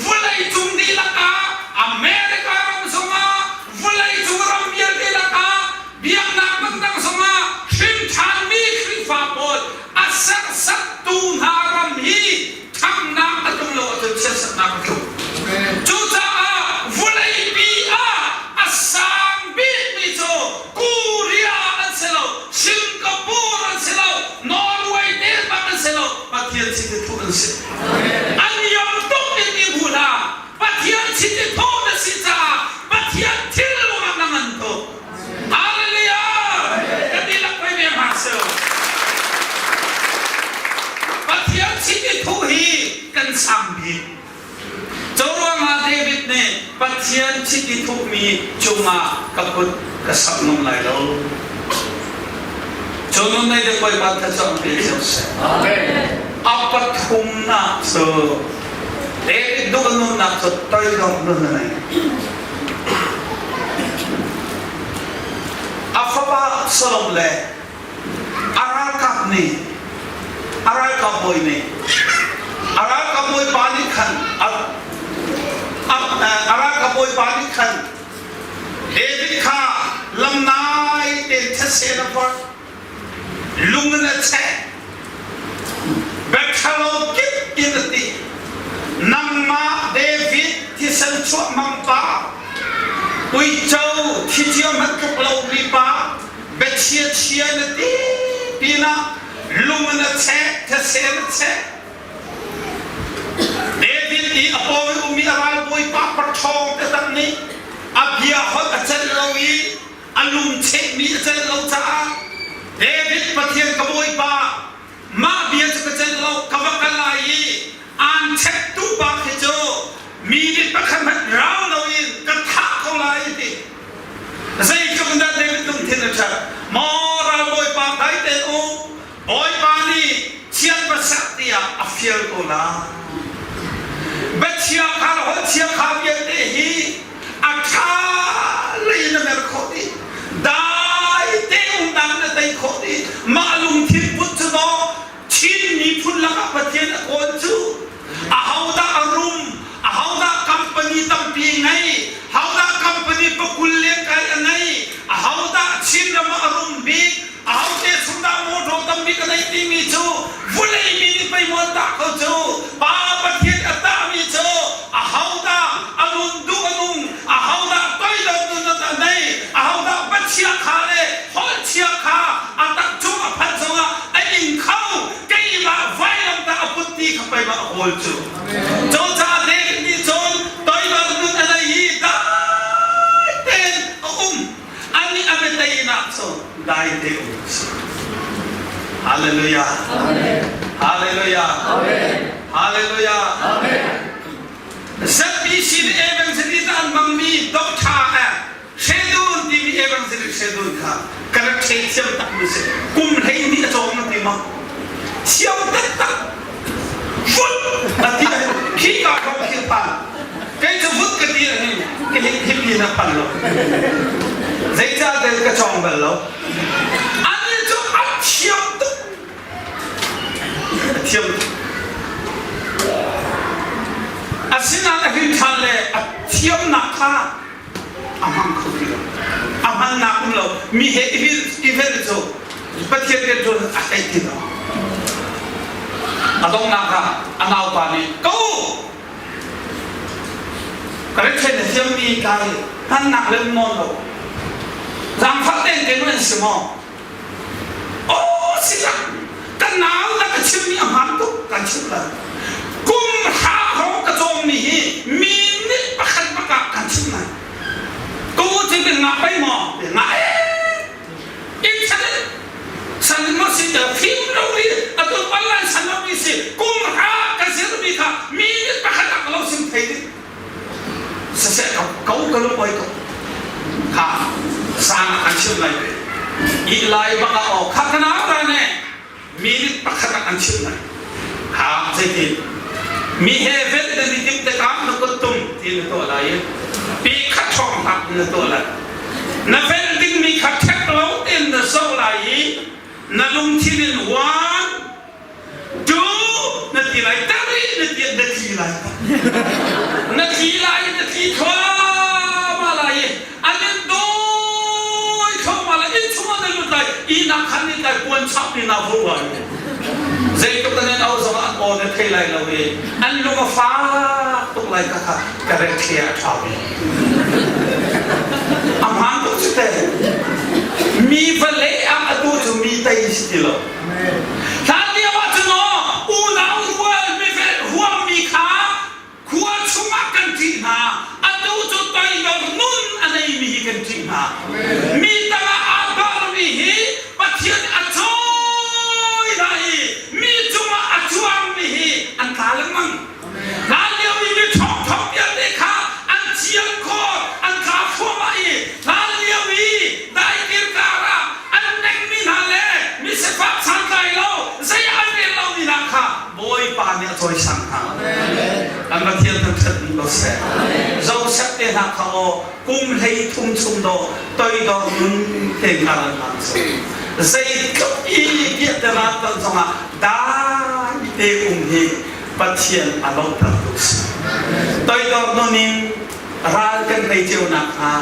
vawlei cung dihlak ah America ram zongah vawlei cung ram vialte lakah biaknak dangdang zongah hrimṭhanmi Khrihfa pawl a serhsattu hna ram hi ṭhangnak a tlung lo ahcun chiatsatnak a tlung. Cucaah vawleipi ah a sang bikmi cu Korea an si lo, Singapore an si lo, Norway Denmark an si lo, Pathian chiti thuh an si. An yam tuk in i hmu hna. Pathian chiti thuh na si caah Pathian thil lungah na ngan tuk. Hallelujah! Kan dihlak pei ve hna seh. Pathian chiti thuh hi kan sang bik. Cu ruangah David nih Pathian chiti thuhmi cungah ka kut ka sak ngam lai lo. Cu nun nei de Bawipa thlacam pe cio seh. A pathumnak cu David duh nunnak cu toidor nun a nei. A fapa Absalom le a ralkap nih a ralkap bawi nih a ralkap bawipa nih khan a ralkap bawipa nih khan David kha lamnai tein thetse a vorh lung in a cheh Bethalo kip in a ti nangmah David thisen chuah hmang pa uico thi cio hmanh tluk lomi pa biachia chia na ti pinah lung in a cheh these in a cheh David i a pawng i ummi a ralbawipa paṭhawng taktak nih a bia holh a celh lo i a lung chehmi a celh lo caah David Pathian ka bawipa mah bia cu ka celh lo ka va kal lai i aan chektu pa khi cu mi nih pakhat hmanh rau loin ka thah ko lai ti zeitluk in dah David lungthin a ṭhat maw ralbawipa dai te u bawipa nih chiat va sak tiah a fial ko lai. Biachia kha le holhchia kha vialte hi a ṭha lei na mer khawh dih. Dai te umnak na tei khawh dih. Mah lungthin put cu maw Chin miphun lakah Pathian a kawl cu ahodah a rum, ahodah company tampi ngei, hodah company pakul lengkai a ngei, ahodah Chin ram ah a rum bik, ahote chungdah motor tambik a nei timi cu vulei mi nih pei maw an tah ko cu. Pa Pathian a tahmi cu ahodah a nun duh a nung, ahodah toidor nun a nei, ahodah pachia kha le holhchia kha a tak cung a phanh zongah a ing kho, keimah vailamtah a put ti kha pei ma a kawl cu. Cucaah David nih cun toidor nun a nei i dai tein a um. Anih a biateinak cu dai te um a si. Hallelujah. Hallelujah. Hallelujah. ZBC nih evangelist an hmangmi doctor eh Shedun timi evangelist Shedun kha ka rak thei thiam tak mi si. Kum 12 a cawng na ti ma? Thiam taktak. Vut a ti khi ka hrawng khi pan. Kei cu vut ka ti ahhin ka hit hip in a pan lo. Zeicah tel ka cawng bal lo. Ani cu a thiam tuk. A thiam tuk. Asinain a hrin ṭhan le a thiamnak kha a hmang kho ti lo. A hmannak um lo. Mi he i vel cu Pathian rian ṭuan a hlei ti lo. A donghnak ah a naupa nih ko ka rithen a thiammi kai hmannak le um nawn lo. Zaangfah tein keimah an si maw? Aw si lah. Ka nau na ka chimmi a hmaan tuk kan chimh lai. Kum hra hrawng ka cawmmi hi mi nih pakhat bak ah kan chimh lai. Ko cu kan ngah pei maw? Ngah ee. Internet san ma si te fim lo ri atu online san lo ri si kum hra ka zirmi kha mi nih pakhat ah ka lo sim thei ding. Siseh ko ko ka lung oi ko. Kha sang ah kan chim lai ve. I lai bak ah aw kha kana ra ne minute pakhat ah kan chim lai. Ha zeitin mi he vel na ni tim tikah na kut tum ti na tuah lai i pi khat hrawng hlah na tuah lai. Na vel dingmi kha ṭhek lo tein na zoh lai i na lungthin in one Tu na ti lai tari na ti na tli lai na tli lai na tli thluahmah lai i an in dawi thluahmah lai inn chungah na lut lai ihnak khan nih lai puan chak ni na vur lai zeitluk an in au zongah an aw na thei lai lo i an lung a fak tuk lai ka kha ka rek thli a ṭha mi a hmaan tuk cu te mi vale ah atu cu mi tei si ti lo Hlan lio ah cun aw unau rual mifel huammi kha khua chungah kan ṭih hna. Atu cu toidor nun a neimi hi kan ṭih hna. Mi tangah aa dormi hi Pathian a cawi hna i mi cungah a cuangmi hi an tla lengmang. Hlan lio i mi ṭhawngṭhawng vialte kha an ciam khawh, an tla thluahmah i hlan lio i daikir kar ah an nekmi hna le mi sifak santlai lo zei an rel lomi hna kha Bawipa nih a cawisang hna. Kan Pathian thangṭhat ding ko seh. Joseph te hna kha aw kum 13 chung dawh toidor nun te hna an hman cu. Zeitluk i piahtana ton zongah dai te um hi Pathian a lawmhter tu si. Toidor nun in ral kan tei cio nakhnga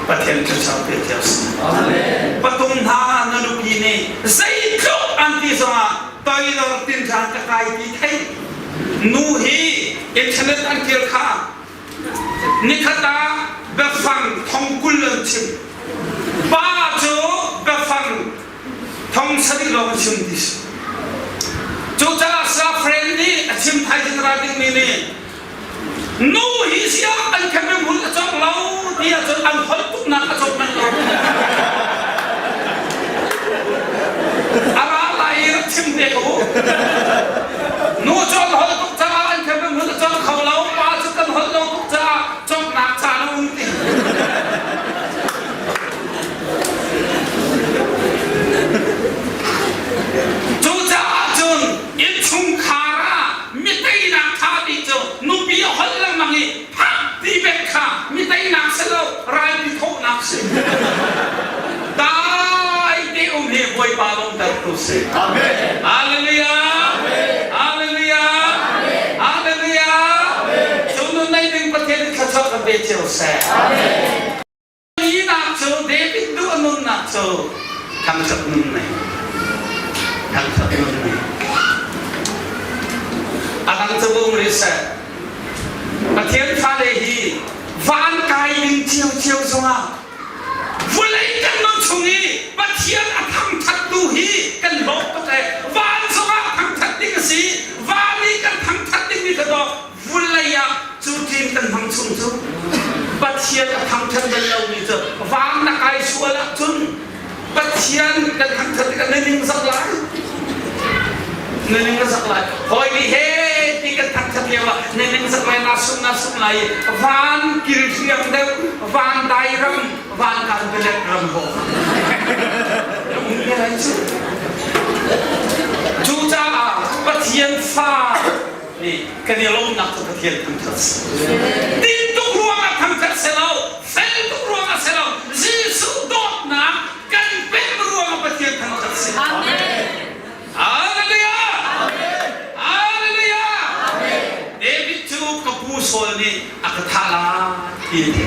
Pathian thluachuah pe cio si. Patung hna na nupi nih zeitluk an ti zongah toidor tinṭan ka kai ti thei. Nu hi internet an kir kha nikhat ah biafang thong 20 an chim. Pa cu biafang thong sarih lawng a chim ti si. Cucaah Safren nih a chim thaizing ra dingmi nih nu hi siang an khamem hun a cawk lo ti ahcun an holh tuknak a cawk manh lo. A ra lai i rak chim te ko u. Nu cu an holh tuk caah an khamem hun a cawk kho lo, pa cu kan holh lo tuk caah cawknak caan a um ti. Cucaah cun innchungkhar ah mi teinak ṭha bik cu nupi a holh lo. ko seh. Amen. Hallelujah. Hallelujah. Hallelujah. Cu nun nei ding Pathian nih thluachuah kan pe cio seh. Amen. Nak cu David duh a nunnak cu thangṭhat nun nei. Thangṭhat nun nei. A dang cu bung rih seh. Pathian fale hi van kai ding ciocio zongah Vawlei kan nun chung i Pathian a thangṭhattu hi kan hlawk tuk ee. Van zongah thangṭhat ding a si. Van i kan thangṭhat dingmi kha dawh vawlei ah cu ṭin kan hmang chung cu Pathian a thangṭhat bal lomi cu van na kai sual ahcun Pathian kan thangṭhat tikah na ning zak lai. Na ning na zak lai. Hawi nih he ti kan thangṭhat lio ah na ning zak lai, naa sum naa sum lai i van kilhriang deuh, van dai ram, van kan pelet ram ho. Um te lai cu. Cucaah Pathian fa nih kan i lawmnak cu Pathian thangṭhat si. Din tuk ruangah thangṭhat si lo, fel tuk ruangah si lo, Jesuh dawtnak kan pek ruangah Pathian thangṭhat si. Amen. Hallelujah. Hallelujah. David cu ka pu Saul nih a ka thah lai ti a ti.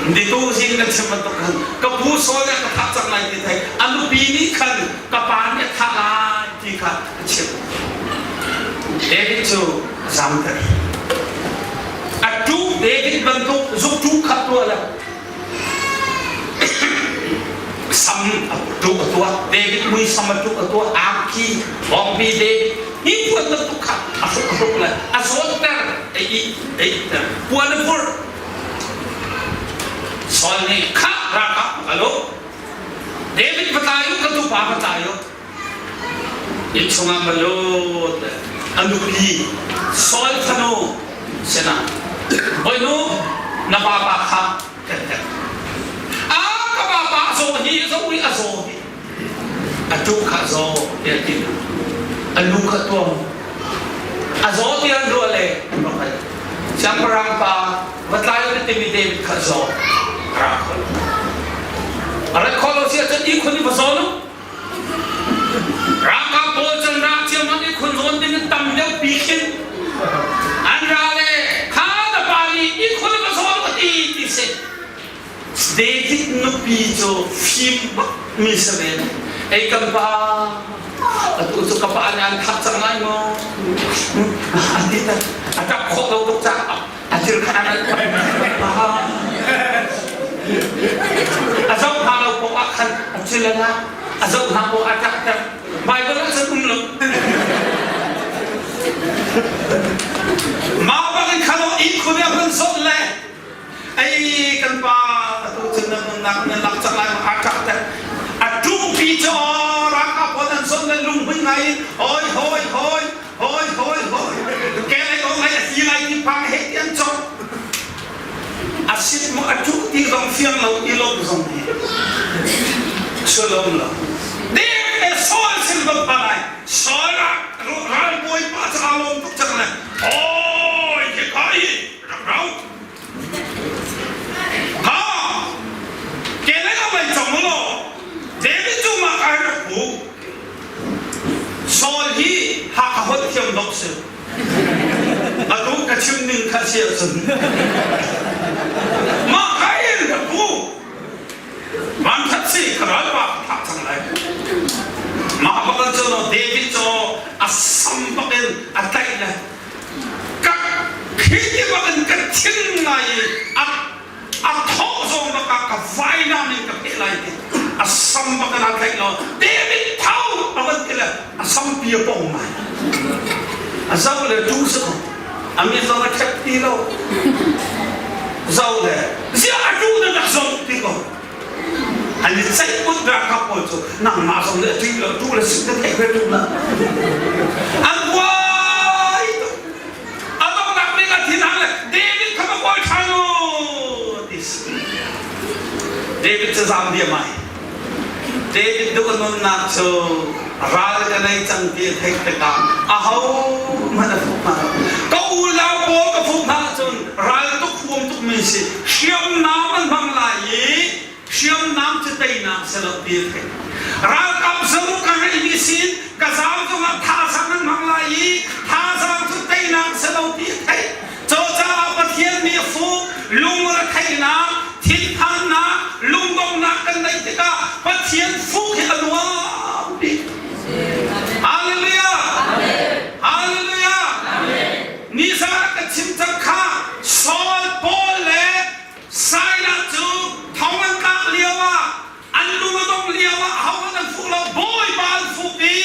Nitu zing kan chim bantuk khan ka pu Saul nih a ka thah cang lai ti thei a nupi nih khan ka pa nih a thah lai ti kha a chimh. David cu a zamter. A tu David bantuk zuktu kha tuah le sam a tuk a tuah David mui sam a tuk a tuah angki bawngpi David hi puan bantuk kha a hruk a hruk le a zawtter ei ei ter puan a purh Saul nih kha ralkap alo David va tlai u ka tupa va tlai u Inn chungah va lut a nupi Saul fanu sinah Bawinu na vapa kha kan ter. A ka vapa a zaw hi a zaw hi a zaw hi a ṭuk kha zaw tiah ti a lu kha tuam a zaw tiah an ruah le an rak al siangpahrang pa va tlai na timi David kha zaw a ra kho lo a rat khawh lo si ahcun ihkhun i va zaw lu Ralkap pawl cun rak ciammam i khun zawn ding in tam deuh pi khin an ra le kha na pa nih i khun ka zawn ka ti ti si. David nupi cu fim bak mi si ve. Ei kan pa atu cu ka pa nih an thah cang lai maw? A ti ta a ṭap khawh lo tuk caah a thil kha an a zoh hna lo poah ah khan a thil a lak a zoh hna poah a ṭak ter Bible ah cun um lo mah bangin khan inn khun ah hun zawt le ei kan pa atu cun nan nunnak nan lak cang lai a ṭak ter a ṭumpi cu ralkap pawl an zawt le lunghmui ngai in hoi hoi hoi Hoi hoi hoi ke lei o ngai a si lai ti phang he ti an cawk. A sit mu a tu ti zong fiang lo i lom zong hi. Sulom lo. Dek le Saul sin bang pa lai. Saul ah ral bawi pa ca lom tuk cang le. Hoi hi ka i rak rau. Ha! Ke lei o mai cong lo. David cu ma kai rak bu. Saul hi Hakha holh thiam dawh si. Atu ka chim ning kha si ahcun mah kai in ka pu vanṭhat si ka ralpa ka thah cang lai. Mah bak cun David cu a sam bak in a tlaih le ka khi ti bak in ka thin ngai i a a thawh zong bak ah ka vainam in ka pheh lai ti a sam bak in aa tlaih lo David tho a van ti le a sampi a pong ngai a zoh le tu si ko a mi zong a ṭhep ti lo zoh le ziah a tu na rak zoh ti ko an i ceih put ralkap pawl cu nangmah zong nih a ṭih lo tu le si na theih ve ṭung la an buai tuk A donghnak bik ah thinhang le David kha va kawl ṭhan u ti si. David cu zaam diam ai. David duh a nunnak cu ral ka nei cang ti a theih tikah aho hmanh a fuh hna lo. Ka unau pawl ka fuh hna ahcun ral tuk huam tukmi si. Hriamnam an hmang lai i hriamnam cu teinak si lo ti a theih. Ralkap zaruk ka ngeihmi sin ka zaam cungah thazaang an hmang lai i thazaang cu teinak si lo ti a theih. Cucaah Pathian nih fu lungretheihnak, thinphannak, lungdonghnak kan neih tikah Pathian fuk hi a nuam bik. Hallelujah! Hallelujah! Nizan ka chim cang kha Saul, Paul le Silas cu thong an tlak lio ah an lung a dongh lio ah ahohmanh an fuh lo. Bawipa an fuk i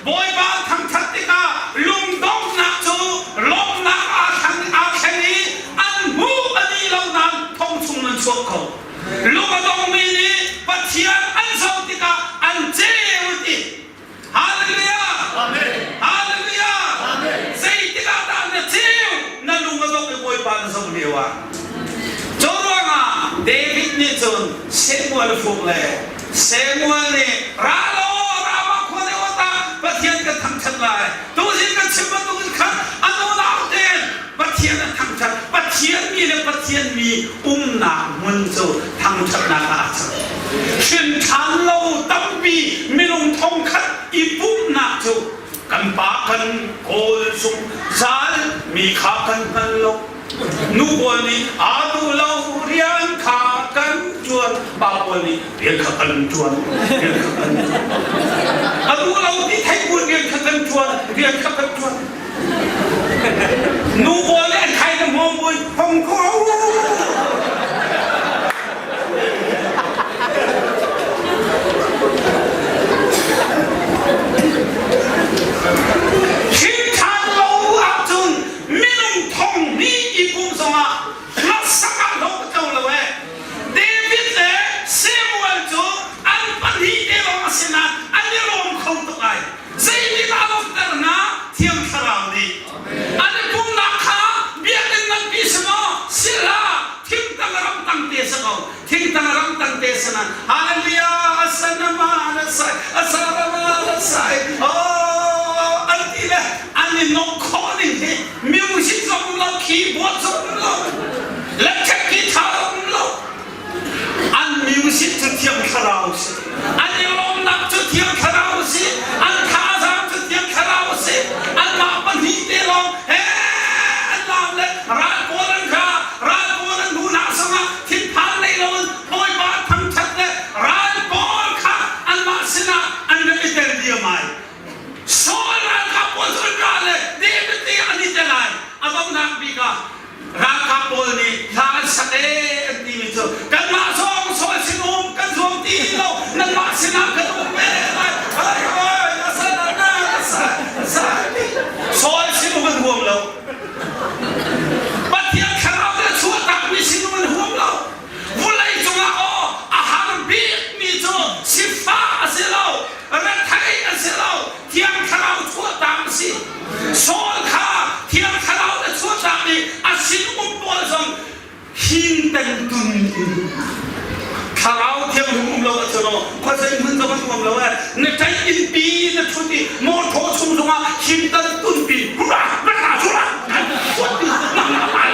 Bawipa an thangṭhat tikah lungdonghnak cu lawmhnak aa thleng aa thleng i an hmuh a dih lo nain thong chung an chuak kho. Lung a dongmi nih Pathian an zoh tikah an ceu an ti. Hallelujah! Amen. Hallelujah! Amen. Zeitik ah dah na ceu na lung a dongh i Bawipa na zoh lio ah? Cu ruangah David nih cun Samuel fuk le Samuel nih ra law Ramah khua le ta Pathian kan thangṭhat lai. Tuzing kan chim bantukin khan an unau tein Pathian an thangṭhat. Pathian mi le Pathian mi umnak hmun cu thangṭhatnak ah a cang. Hrin ṭhan lo tampi minung thongkhat i pumhnak cu kan pa kan kawl zungzal mi kha kan hngal lo. Nu pawl nih aa duh lo rian kha kan ṭuan, pa pawl nih rian kha kan ṭuan, rian kha kan ṭuan. A duh lo ti theih buin rian kha kan ṭuan, rian kha kan ṭuan. Nu pawl nih an khai na hmawm buin hong ko. Thil ṭha lo ahcun minung thong hnih i pum zongah hlasak ah hlawh ka tlo lo ee. David le Samuel cu an pahnih te lawng a si nain an i rawm kho tuk ai. Zeitindah a lawmhter hna? Thiang Thlarau nih. An i pumnak kha biakinn nganpi si maw? Si hlah! Thingtang ramtang te si ko. Thingtang ramtang te si na Hallelujah asanama sai asarama sai oh an ti le an i nok khawh ning hi music zong um lo keyboard zong um lo electric guitar zong um lo An music cu Thiang Thlarau a si. An i lawmnak cu Thiang Thlarau a si. An thazaang cu Thiang Thlarau a si. Anmah pahnih te lawng he an laam le ral pawl an ra. Ral pawl an hmuhnak zongah thinphan nei loin Bawipa thangṭhat le ral pawl kha anmah sinah an rak i tel diam ai. Saul ralkap pawl cu an ra le David nih an i tel ai. A donghnak bik ah Ralkap pawl nih hla an sak ee an timi cu kanmah zong Saul sin um kan zuam ti lo nanmah sinah kan um ve lai ai ai asa na na asa asa Saul sin um an huam lo Pathian thlarau le chuahtakmi sin um an huam lo vulei cungah aw a har bikmi cu sifah a si lo rethei a si lo Thiang Thlarau chuahtak a si. Saul kha Thiang Thlarau na chuahtak i a sinum pawl zong hin tengtun in Thlarau Thianghlim um lo ahcun aw khuazei hmun zong an uam lo eh na ṭaih innpi na ṭhut i mawṭaw chung zongah him tantun pi hurah hurah hurah kan huat na na lai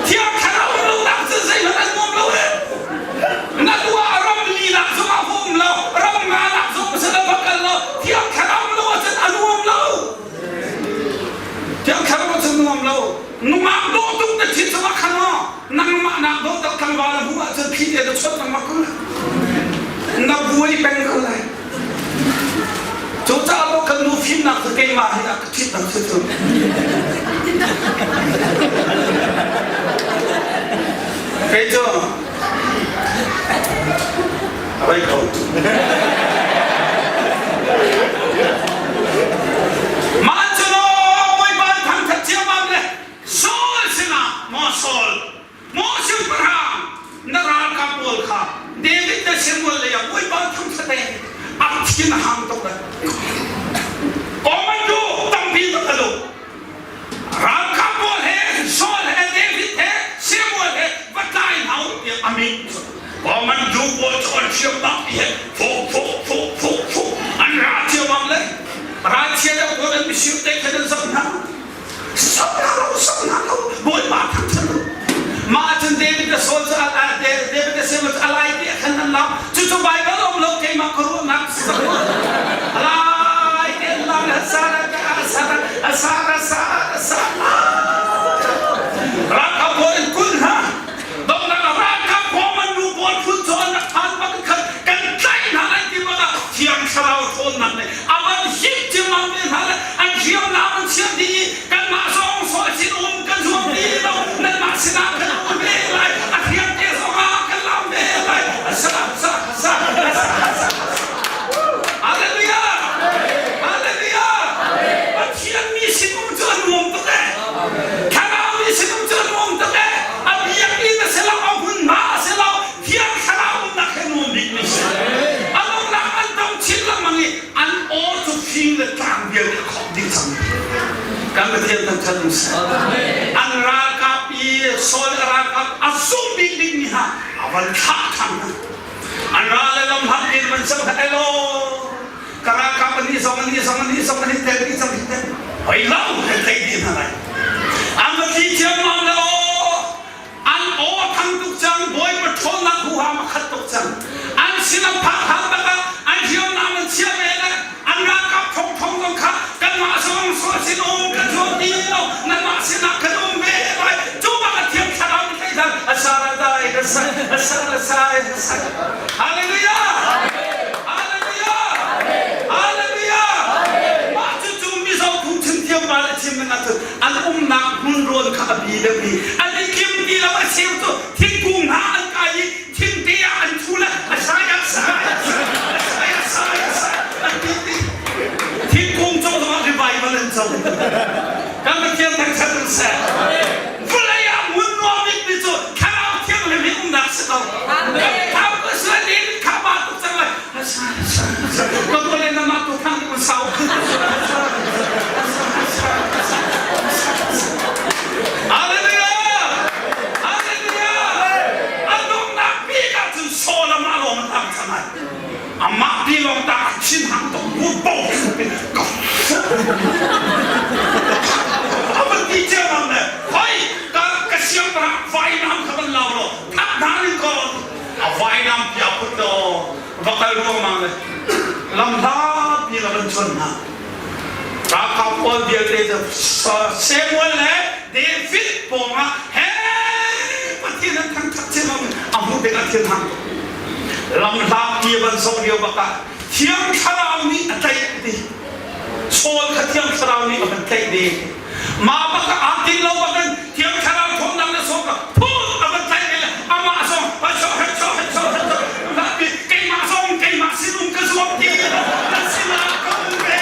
Thiang Thlarau um lo nak cu zeihmanh an uam lo eh Na tuah ram linak zongah um lo, ram nganak zong si lo va kal lo, Thiang Thlarau lo ahcun a nuam lo. Thiang Thlarau ahcun nuam lo. Nungak dawh tuk na thin zongah khan maw nangmah nak dawh tak tlangval na hmuh ahcun phi te na chawt lengmang ko lai. Na buai peng ko lai. Cucaah maw kan nu fimnak cu keimah hi a ka ṭhit bang si cu. Kei cu a rei kho. Mah cu Bawipa thangṭhat ciammam le Saul sinah maw Saul Maw siangpahrang, na ralkap pawl kha David le Samuel lei ah Bawipa thangṭhat e a thin a hang tuk lai. Kawman cu tampi tuk a lu. Ralkap pawl he Saul he David he Samuel he va tlai hna u tiah a min Kawman du pawl cu an hriam bak he fuk fuk fuk fuk fuk an ra ciammam le ralchia deuh pawl an misir te khan an zoh hna. Sok hna lo, sok hna lo, Bawipa thangṭhat u. Mah ahcun David le Saul cu David le Samuel cu a lai te a khan. khan an lam. Cucu Baibal um lo keimah ka ruahnak si cang. Lai te an lam le sara sara sara sara sara. Ralkap pawl in kul hna. Donghnak ah ralkap bawm an nu pawl phun cu an rak phan bak khan kan tlaih hna lai ti bak ah Thiang Thlarau ṭhawnnak nih a van hip ciammam ve hna le an hriamnam an chiah dih i kanmah zong sawi sin um kan zuam ti lo nanmah sinah kan um ve lai a hriam te zong ah kan lam ve lai sa sa sa sa sa. Hallelujah! Hallelujah! Pathian mi sin um cu a nuam tuk ee. Thlarau mi sin um cu a nuam tuk ee. A biakinn a si lo, a hmunhma a si lo, Thiang Thlarau umnak he nuam bikmi si. A lungnak an tong chin lengmang i an aw cu fing le tlang vialte a khawmh dih cang. Kan Pathian thangṭhat um seh. An ralkap i Saul a ralkap a zum bik dingmi hna a van thlah ṭhan hna. An ral le lam hlat in van cang hna, elaw ka ralkap an nih zong an nih zong an nih zong an nih tel dih cang hi teh. Hoi lo kan tei dih hna lai. An va thi thiam le aw An aw a thang tuk cang, Bawipa ṭhawnnak huham a khat tuk cang. An sin an phak hlan bak ah an hriamnam an chiah ve le an ralkap thongthong zong kha kanmah zong sual sin um kan zuam ti lo, nanmah sinah kan um ve lai. Cu bak a Thiang Thlarau nih theih hlan, a sara dai, a sai, a sara sai, a sai. Hallelujah! Hallelujah! Hallelujah! Mah cucu Mizo phungchim thiam pa le chim ding ahcun an umnak hmunrawn kha a bi deuh i an i kim ti lo. A cheu cu thingkung hna an kai i thingte ah an thu le a sai a sai a sai a sai a sai an ti ti thingkung cung zongah revival an co. Kan Pathian thangṭhat in seh. Vawlei ah hmun nuam bikmi cu Thlarau Thianghlim hi umnak si ko. Kan thau ka sual in kha ba tuk cang lai. Ka tuah le namah tu thang tuk sau. Hallelujah! Hallelujah! A donghnak bik ahcun Saul amah lawng a tang cang ai. Amah pi lawng tang ah thin hang tuk bu bo ka a van ti ciammam le hoi ka ka siangpahrang vainam kha van lau law that hna ning ko a vainam pia put law va kal ruangmang le lam hlapi la van chuan hna. Ralkap pawl vialte cu Samuel le David pawngah he Pathian an thangṭhat cemam a hmuh tikah thil hang tuk. Lam hlapi van zoh lio bakah Thiang Thlarau nih a tlaih ti. Saul kha Thiang Thlarau nih a van tlaih ve. Mah bak ah aa tinh lo bakin Thiang Thlarau thawngdang le Saul kha phun a van tlaih ve le amah zong hacho hacho hacho hacho hlapi keimah zong keimah sinum ka zuam ti na sinah ka um ve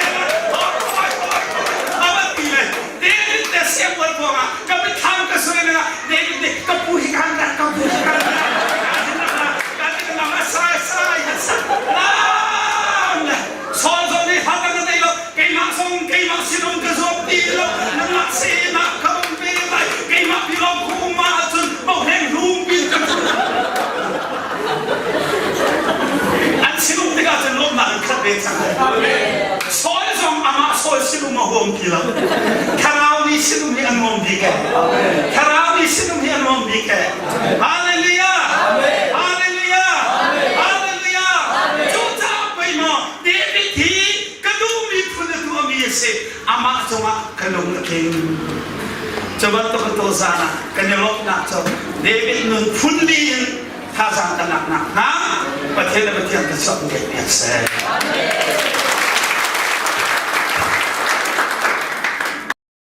a van ti le David le Samuel ruangah ka mitthlam ka sui le David nih ka pu hi kan rak ka pu hi kan rak ka ti lang a sai sai a sai le Saul zong nih hal na nei lo keimah zong keimah sinum ka zuam ti lo nangmah sinah ka um ve lai keimah pilawm ku um ahcun bohleng hlum bin ka an sinum tikah cun lawmnak in khat ve cang. Saul zong amah Saul sinum a huam ti lo. Thlarau mi sinum hi an nuam bik e. Thlarau mi sinum hi an nuam bik e. Hallelujah! Hallelujah! Hallelujah! Cucaah pei maw David hi ka duhmi phun a tuahmi a si. Amah cungah ka lung a tling. Cu bantuk in tuzaan ah kan i lawmhnak cu David nun phun li in thazaang kan laknak hnga Pathian le Pathian ka chuah kan piak seh.